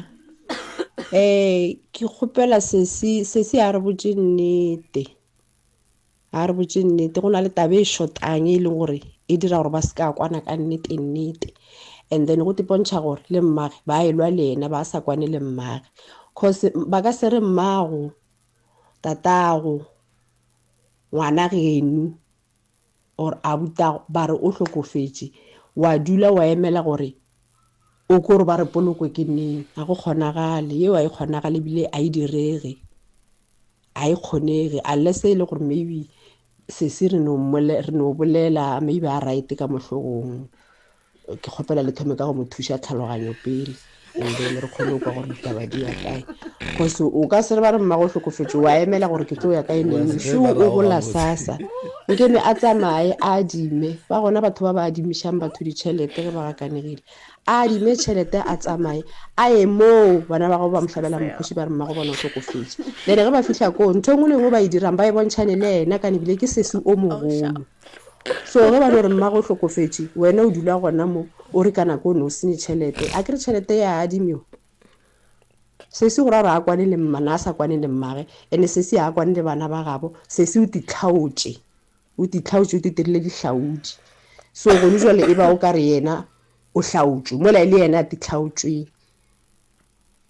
ee ke kgopela sesi sesi a re botše nnete a re botše nnete go na le taba e shotang e leng gore e dira gore ba se ka kwana ka nnete nnete and then go tipontšha gore le mmage ba elwa le yena ba sa kwane le mmage cause ba ka se re mmago tatago ngwana geno or abutago ba re o hlokofetše wa dula wa emela gore o ko re ba re polokwe ke neng ga go kgonagale yeo a e kgonagale ebile a e direge a e kgonege unless e le gore maybe sesi re no re no bolela maybe a right ka mo hlogong ke kgopela le thome ka go mo thuša tlhaloganyo pele and then re kgone go kwa gore ditaba di ya kae cause o ka se re ba re mmago hlokofetše wa emela gore ke tlo ya kae neng šo o gola sasa nkene a tsamaye a adime ba gona batho ba ba adimišang batho ditšhelete ge ba gakanegile a adime tšhelete a tsamaye a ye moo bana ba gago ba mo hlabela mokgoši ba re mmago bona o hlokofetše then ge ba fihla koo ntho e nngwe le nngwe ba e dirang ba e bontšhane le ena kane ebile ke sesi o mogolo So ge ba no re mmago o hlokofetše, wena o dula gona mo, o re ka nako o ne o sene tšhelete. A ke re tšhelete ya adimiwa? Sesi go ra gore a kwane le mma, na a sa kwane le mmage, ene sesi a kwane le bana ba gabo, sesi o titlhaotše, o titlhaotše, o titirile dihlaodi. So gone jwale e ba o ka re yena o hlaotšwe, mola e le yena a titlhaotšweng.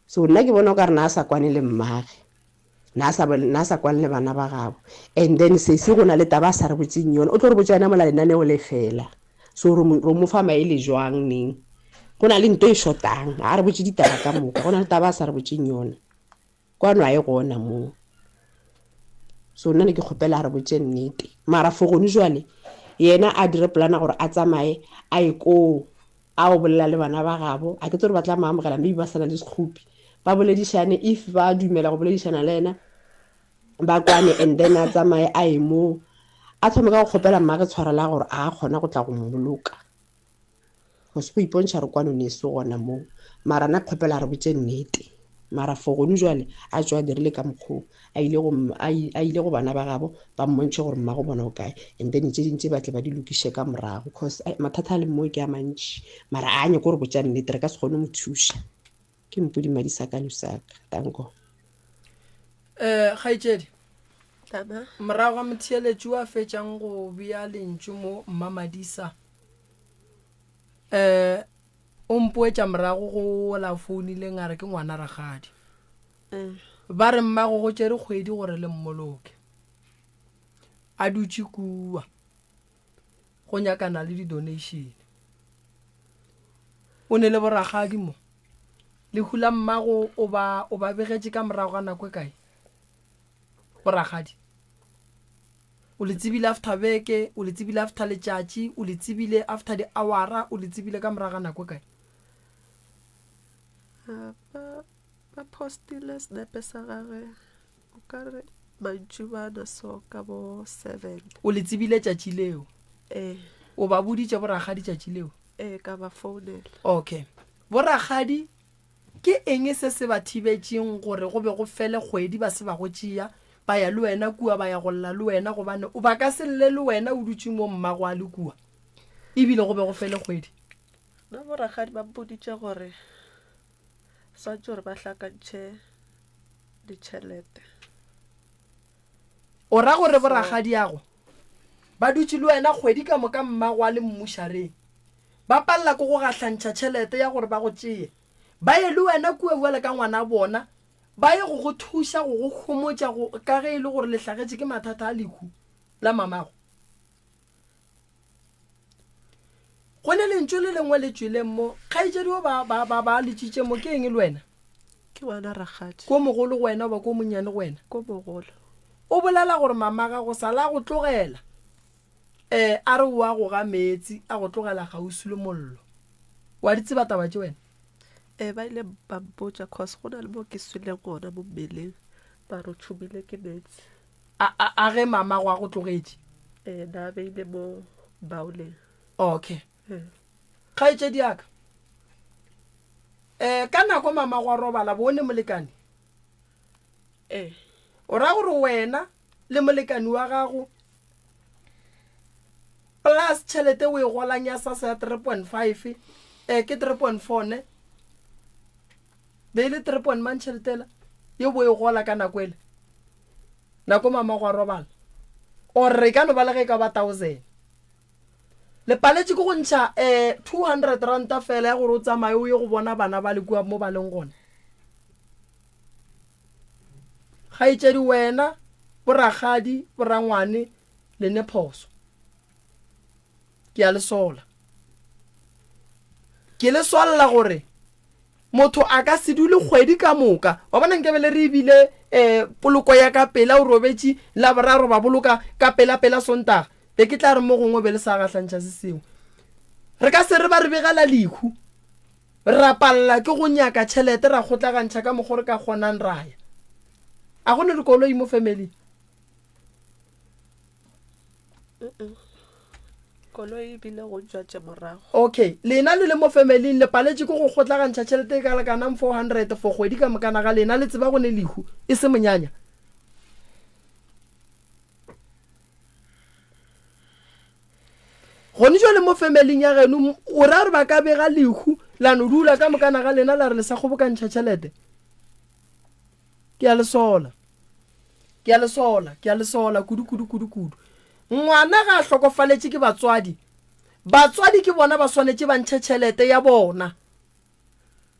So nna ke bona o ka re na a sa kwane le mmage. Na sa na sa kwane le bana ba gabo. And then sesi go na le taba a sa re botseng yona. O tlo re botsa yona mola lenaneo le fela. So re mo re mo fa maele jwang neng? Go na le nto e shotang. A re botse ditaba ka moka. Go na le taba a sa re botseng yona. Kwano a e gona moo. So nna ne ke kgopela a re botse nnete. Mara for gone jwale yena a dire polana gore a tsamaye a ye koo a o bolela le bana ba gabo a ke tsore ba tla mo amogela maybe ba sa na le sekgopi ba boledišane if ba dumela go boledišana le ena ba kwane and then a tsamaye a ye moo a thome ka go kgopela mmage tshwarela gore a kgona go tla go mmoloka go se go ipontšha re kwano ne se gona moo mara na kgopela re botse nnete mara for gone jwale a tswa a dirile ka mokgoo a ile go a ile go bana ba gabo ba mmontšhe gore mmago bona o kae and then tše ding tše ba tle ba di lokiše ka morago cause mathata a leng mo ke a mantši mara a nyako gore botša nnete re ka se kgone mo thuša ke mpodi madi sa ka lusaka tanko um kgaetšedi morago ga motheeletši wa fetšang go bea lentšu mo mmamadisa um o mpoetša morago go la founileng a re ke ngwana rakgadi Ba re mmago go tšere kgwedi gore le mmoloke. A dutše kua go nyakana le di-donation. O ne le borakgadi mo. Lehu la mmago o ba o ba begetše ka morago ga nako e kae? Borakgadi. O le tsebile after beke, o le tsebile after letšatši, o le tsebile after di-hour-a, o le tsebile ka morago ga nako e kae? Ba, ba postile senepe sa gage o ka re. Mantšibana so ka bo 7. O le tsebile tšatši leo? Ee. O ba boditše borakgadi tšatši leo? Ee, ka ba founela. Okay. Borakgadi, ke eng se se ba thibetšeng gore go be go fele kgwedi ba se ba go tšea, ba ya le wena kua, ba ya go lla le wena, gobane ba ka se lle le wena o dutše mo mmago a le kua, ebile go be go fele kgwedi? Nna borakgadi ba mpoditše gore swantše gore ba hlakantšhe ditšhelete. O ra gore borakgadiago ba dutše le wena kgwedi ka moka mmago a le mmušareng, ba palela ke go gahlantšha tšhelete ya gore ba go tšee ba ye le wena kua bjale ka ngwana bona, ba ye go go thuša go go homotša go ka ge e le gore le hlagetše ke mathata a lehu la mamago? Go ne lentšu le lengwe le tšweleng mo, kgaetšedi o ba, ba, ba, ba letšitše mo, ke eng le wena? Ke ngwana rakgadi. Ko mogolo go wena goba ko monnyane go wena? Ko mogolo. O bolela gore mama gago sala a go tlogela, eh, a re o a go ga meetse, a go tlogela kgauswi le mollo. Wa di tseba taba tše wena? Eh, ba ile ba mpotša, cause go na le mo ke sweleng gona mo mmeleng, ba re o tšhumile ke meetse. A, a, a ge mamago a go tlogetše? Ee, na beile mo baoleng. Okay. Ee. Kgaetšedi ya ka, eh, ka nako mamago a robala, bone molekane? Ee. O ra gore wena le molekane wa gago plus tšhelete o e golang ya SASSA ya 3.5, eh, ke 3.4 ne? Be e le 3 point mang tšhelete ela ye bo e gola ka nako ele? Nako mama go a robala. Or e ka no ba le ge e ka ba thousand. Le paletše ke go ntšha eh 200 ranta fela ya gore o tsamaye o ye go bona bana ba le kua mo ba leng gona. Kgaetšedi wena, borakgadi, borangwane le ne phoso. Ke a le sola. Ke le solla gore Motho a ka se dule kgwedi ka moka. Wa bona, nkabe le re e bile um poloko ya ka pela, o robetše Laboraro ba boloka ka pela-pela Sontaga, be ke tla re mo gongwe be le sa gahlantšha se sengwe. Re ka se re ba re begela lehu, ra palela ke go nyaka tšhelete, ra kgotlagantšha ka mokgo re ka kgonang ra ya. A go ne dikoloi mo family? Koloi e bile go tšwa tše morago. Okay, lena le le mo familing le paletše ke go kgotlagantšha tšhelete e ka lekanang 400 for kgwedi ka mokana ga lena, le tseba go ne lehu e se monyanya. Gone jwale mo familing ya geno o ra gore ba ka bega lehu la no dula ka mokana ga lena la re le sa kgobokantšha tšhelete? Ke a le sola. Ke a le sola, ke a le sola kudu, kudu, kudu, kudu. Ngwana ga a hlokofaletše ke batswadi, batswadi ke bona ba swanetše ba ntšhe tšhelete ya bona,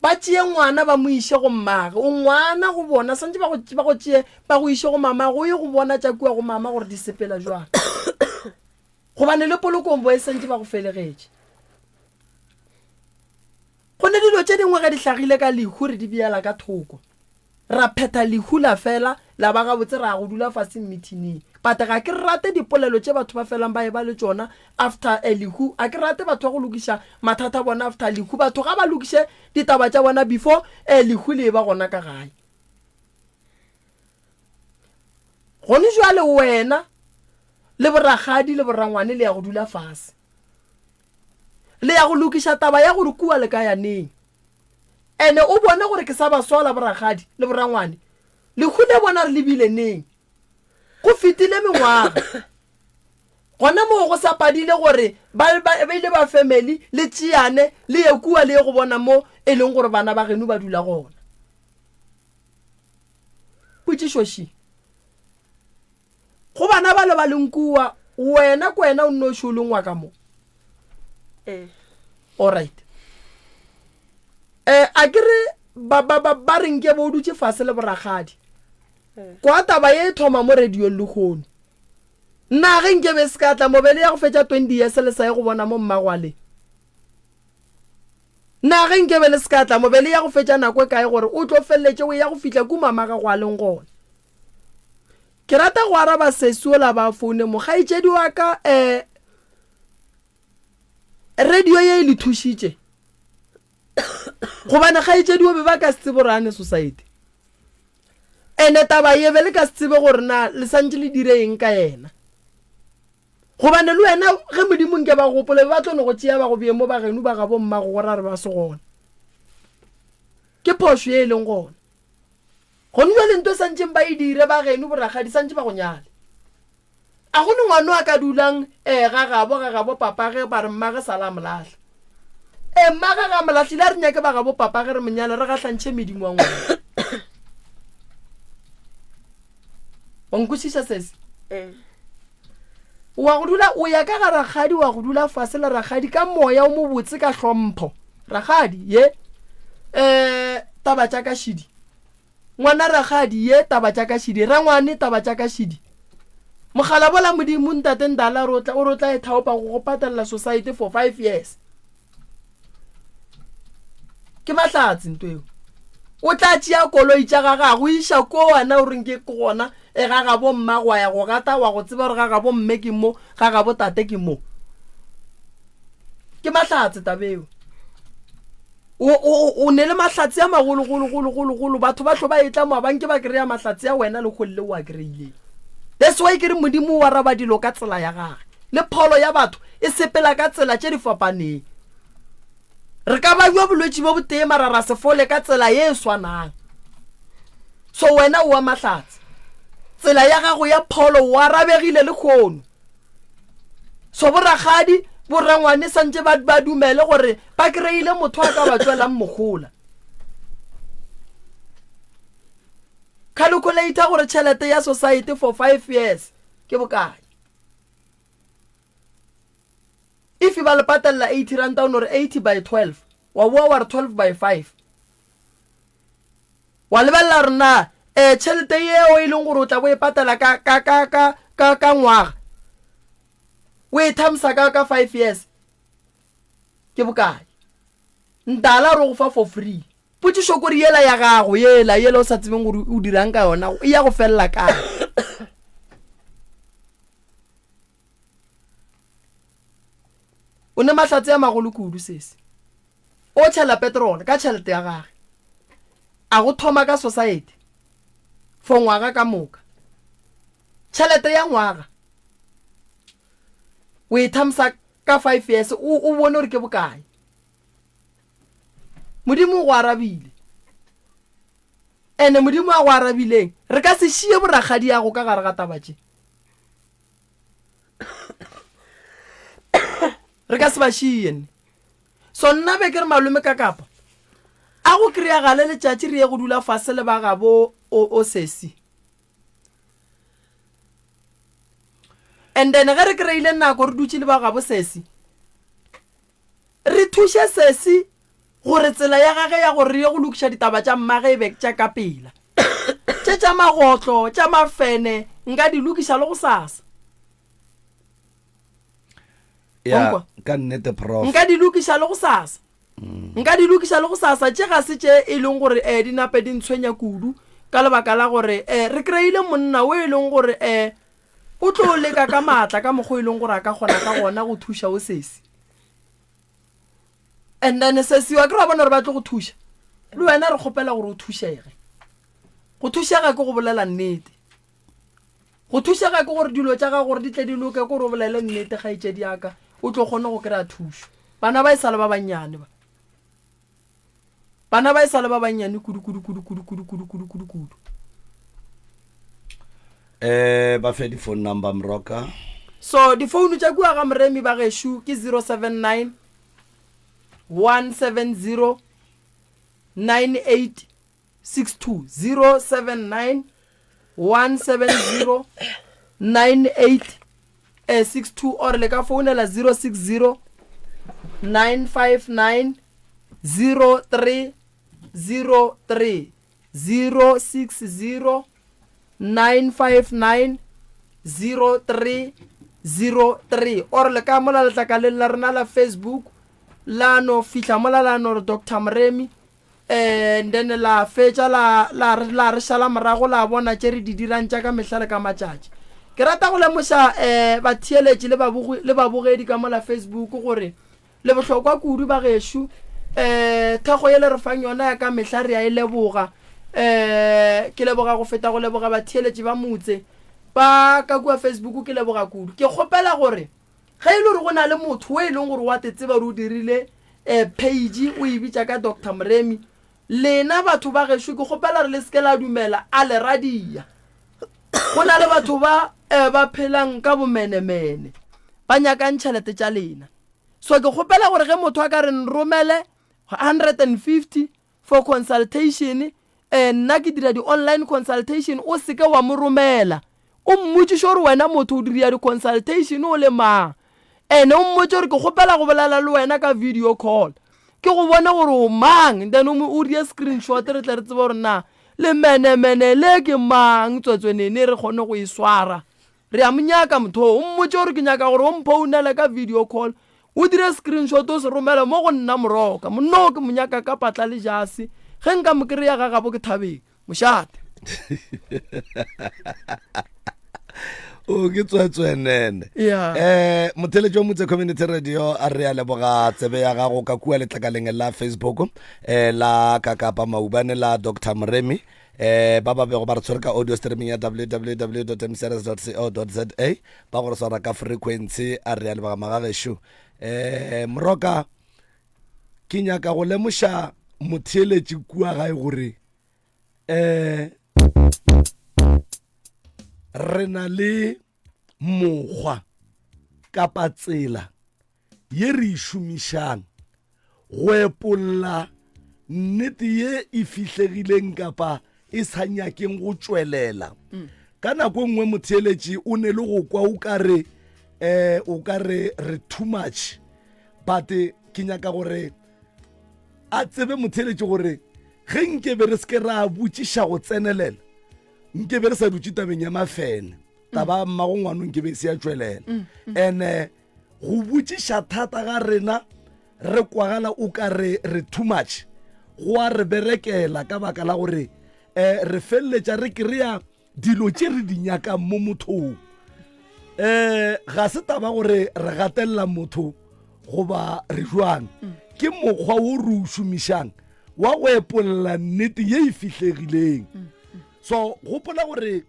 ba tšee ngwana ba mo iše go mmage. O ngwana go bona, swantše ba go, ba go tšee ba go iše go mamago, o ye go bona tša kua go mama gore di sepela jwang. Gobane le polokong bo e santše ba go felegetše. Go ne dilo tše dingwe ge di hlagile ka lehu re di beela ka thoko. Ra phetha lehu la fela la ba gabotse ra ya go dula fase mmithining. But ga ke rate dipolelo tše batho ba felang ba eba le tšona after a lehu. A ke rate batho ba go lokiša mathata a bona after lehu. Batho ga ba lokiše ditaba tša bona before a lehu le eba gona ka gae. Gone jwale wena le borakgadi le borangwane le ya go dula fase. Le ya go lokiša taba ya gore kua le ka ya neng. Ene o bone gore ke sa ba sola borakgadi le borangwane. Lehu le bona re lebile neng? Go fetile mengwaga. Gona moo go sa padile gore ba, ba, ba ile ba family le tšeane le ye kua le ye go bona mo e leng gore bana ba geno ba dula gona. Potšišo še. Go bana bale ba leng kua, wena ke wena o nnoši o leng wa ka mo. Ee. Alright. Eh, a ke re ba, ba, ba, ba re nke bo o dutše fase le borakgadi. Ee. Kwa taba ye e thoma mo radiong lehono. Nna ge nke be se ka tla mo be le ya go fetša 20 years le sa ye go bona mo mmagwale. Na ge nke be le se ka tla mo be le ya go fetša nako e kae gore o tlo feleletše o ya go fihla ku mama gago a leng gona. Ke rata go araba sesi ola ba foune mo. Kgaetšedi wa ka, eh, radio ye e le thušitše. Gobane kgaetšedi o be ba ka se tsebe gore a ne society. Ene taba ye be le ka se tsebe gore na le santše le dire eng ka yena. Gobane le wena ge Modimo nke ba gopole be ba tlo no go tšea ba go bee mo ba geno ba gabo mmago gore a re ba se gona. Ke phošo ye e leng gona. Gone jwale nto e santšeng ba e dire ba geno borakgadi santše ba go nyale. A go ne ngwano a ka dulang eh ga gabo ga gabo papage ba re mmage sala a mo lahla. Eh mmage ga mo lahlile a re nyake ba gabo papage re mo nyale re gahlantšhe medimo wa ngwana. Wa nkwešiša sesi? Eh. Wa go dula o ya ka ga rakgadi wa go dula fase le rakgadi ka moya o mobotse ka hlompho. Rakgadi ye eh taba tša ka šidi. Ngwana rakgadi ye taba tša ka šidi. Rangwane taba tša ka šidi. Mogala bola modimo ntate ndala re o tla o re o tla e thaopa go go patalela society for 5 years. Ke mahlatse nto eo. O tla tšea koloi tša gage a go iša ko wena o reng ke gona e ga gabo mma go ya go gata wa go tseba gore ga gabo mme ke mo ga gabo tate ke mo. Ke mahlatse taba eo. O, o, o ne le mahlatse a magologologologologolo batho ba hlo ba etla mo ba nke ba kry-a mahlatse a wena le kgolle o a kry-ileng. That's why ke re Modimo o araba dilo ka tsela ya gage. Le pholo ya batho e sepela ka tsela tše di fapaneng. Re ka babja bolwetši bo botee mara ra se fole ka tsela ye e swanang. So wena o wa mahlatse. Tsela ya gago ya pholo o arabegile lehono. So borakgadi, borangwane santše ba, ba dumele gore ba kry-ile motho a ka ba tswelang mogola. Calculator gore tšhelete ya society for 5 years ke bokae. If ba le patelela 80 ranta o no re 80 by 12 wa boa wa re 12 by 5 wa lebelela gore na um tšhelete yeo e leng gore o tla bo e patela ka ka ka ka ka ka ngwaga o e thamsa ka ka 5 years ke bokae ntala re go fa for free potšišo kore yela ya gago yela yela o sa tsebeng gore o dirang ka yona e ya go felela kae O ne mahlatse a magolo kudu sesi. O tšhela petrol ka tšhelete ya gage. A go thoma ka society for ngwaga ka moka. Tšhelete ya ngwaga o e thamsa ka 5 years o o bone gore ke bokae. Modimo o go arabile. Ene Modimo a go arabileng re ka se šie borakgadiago ka gare ga taba tše. Re ka se ba šie nne. So nna be ke re malome ka kapa a go kry-agale letšatši re ye go dula fase le ba gabo o, o sesi. And then ge re kry-ile nako re dutše le ba gabo sesi, re thuše sesi gore tsela ya gage ya gore re ye go lokiša ditaba tša mmage e be tša ka pela. Tše tša magotlo, tša mafene, nka di lokiša le gosasa. Ya, ka nnete prof. Nka di lokiša le gosasa. Nka di lokiša le gosasa. Tše ga se tše e leng gore um di nape di ntshwenya kudu ka lebaka la gore um re kry-ile monna o e leng gore um o tlo leka ka maatla ka mokgwa e leng gore a ka kgona ka gona go thuša o sesi. And then sesi wa kry wa bona gore ba tlo go thuša le wena re kgopela gore o thušege. Go thušega ke go bolela nnete. Go thušega ke gore dilo tša gago gore di tle di loke ke gore o bolele nnete kgaetšedi ya ka o tlo kgone go kry-a thušo. Bana ba e sa le ba bannyane ba. Bana ba e sa le ba bannyane kudu kudu kudu kudu kudu kudu kudu kudu kudu. Eh ba fe di phone number mroka. So difounu tša kua ga Moremi ba gešo ke 079 170 9862 079 170 9862 or le ka founela 060 959 0303 060 959 0303 or le ka mola letlakaleng la rena la Facebook la no fihla mola la no re Doctor Moremi and then la fetša la la re la re šala morago la bona tše re di dirang tša ka mehla le ka matšatši. Ke rata go lemoša um batheeletši le babogi le babogedi ka mola Facebook gore Le bohlokwa kudu bagešo. Um thekgo ye le re fang yona ya ka mehla re a e leboga. Um ke leboga go feta go leboga batheeletši ba motse ba ka kua Facebook ke leboga kudu. Ke kgopela gore ge e le gore go na le motho o e leng gore wa te tseba gore o dirile um page o e bitša ka Doctor Moremi, lena batho ba gešo ke kgopela gore le se ke la dumela a le radia. Go na le batho ba um ba phelang ka bomenemene ba nyakang tšhelete tša lena. So ke kgopela gore ge motho a ka re nromele 150 for consultation, eh, nna ke dira di-online consultation, o seke wa mo romela. O mmotšiše gore wena motho o dira di-consultation o le mang. Ene o mmotše gore ke kgopela go bolela le wena ka video call. Ke go bone gore o mang, then o o die screenshot re tle re tsebe gore na lemenemene le ke mang tswetswenene re kgone go e swara. Re a mo nyaka motho o, o mmotše gore ke nyaka gore o mphounele ka video call, o dire screenshot o se romele mo go nna Moroka. Monna o ke mo nyaka ka patla le jase, ge nka mo kry-a ga gabo ke thabeng. Mošate. O ke tswetswenene. Yeah. Eh motheletši wa Motse Community Radio a re a leboga tsebe ya gago ka kua letlakaleng la Facebook eh la Kakapa Maubane la Dr Moremi eh ba ba bego ba re tshwere ka audio streaming ya www.mcrs.co.za ba go re swara ka frequency a re a leboga magagešo eh moroka ke nyaka go lemoša motheeletši kua gae gore eh re na le mokgwa kapa tsela ye re e šomišang go epolla nnete ye e fihlegileng kapa e sa nyakeng go tšwelela mm. ka nako e nngwe motheeletši o ne le go kwa o ka re um o ka re re too much but ke nyaka gore a tsebe motheeletši gore ge nke be re se ke ra botšiša go tsenelela nke be re sa dutše tabeng ya mafene taba mmago ngwano nke be e se ya tšwelela mm, mm. and Go botšiša thata ga rena re kwagala o ka re re too much go a re berekela ka baka la gore um re feleletša re kry-a dilo tše re di nyakang mo mothong. Um ga se taba gore re gatelela motho goba re jwang, ke mokgwa wo re o šomišang wa go epolla nnete ye e fihlegileng. So gopola gore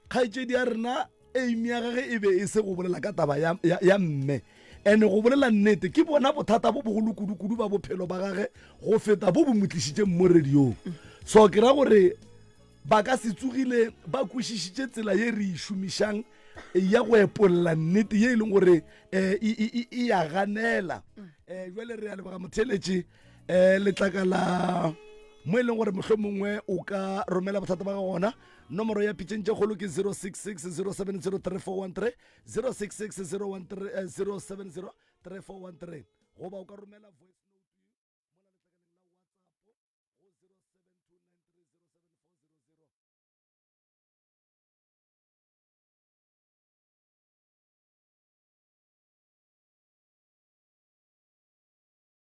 kgaetšedi ya rena Aim ya gage e be e se go bolela ka taba ya, ya, ya mme. Ene go bolela nnete, ke bona bothata bo bogolo kudu-kudu ba bophelo ba gage go feta bo bo mo tlišitšeng mo radiong. So ke ra gore ba ka se tsogile ba kwešišitše tsela ye re e šomišang ya go epolla nnete ye e leng gore um e, e ya ganela. Um jwale re a leboga motheeletši um letlakala mo e leng gore mohlomongwe o ka romela bothata ba gago gona. Nomoro ya pitšeng tše kgolo ke 066 070 3413, 066 070 3413, goba o ka romela voice note mola letlakaleng la WhatsApp go 0729307400.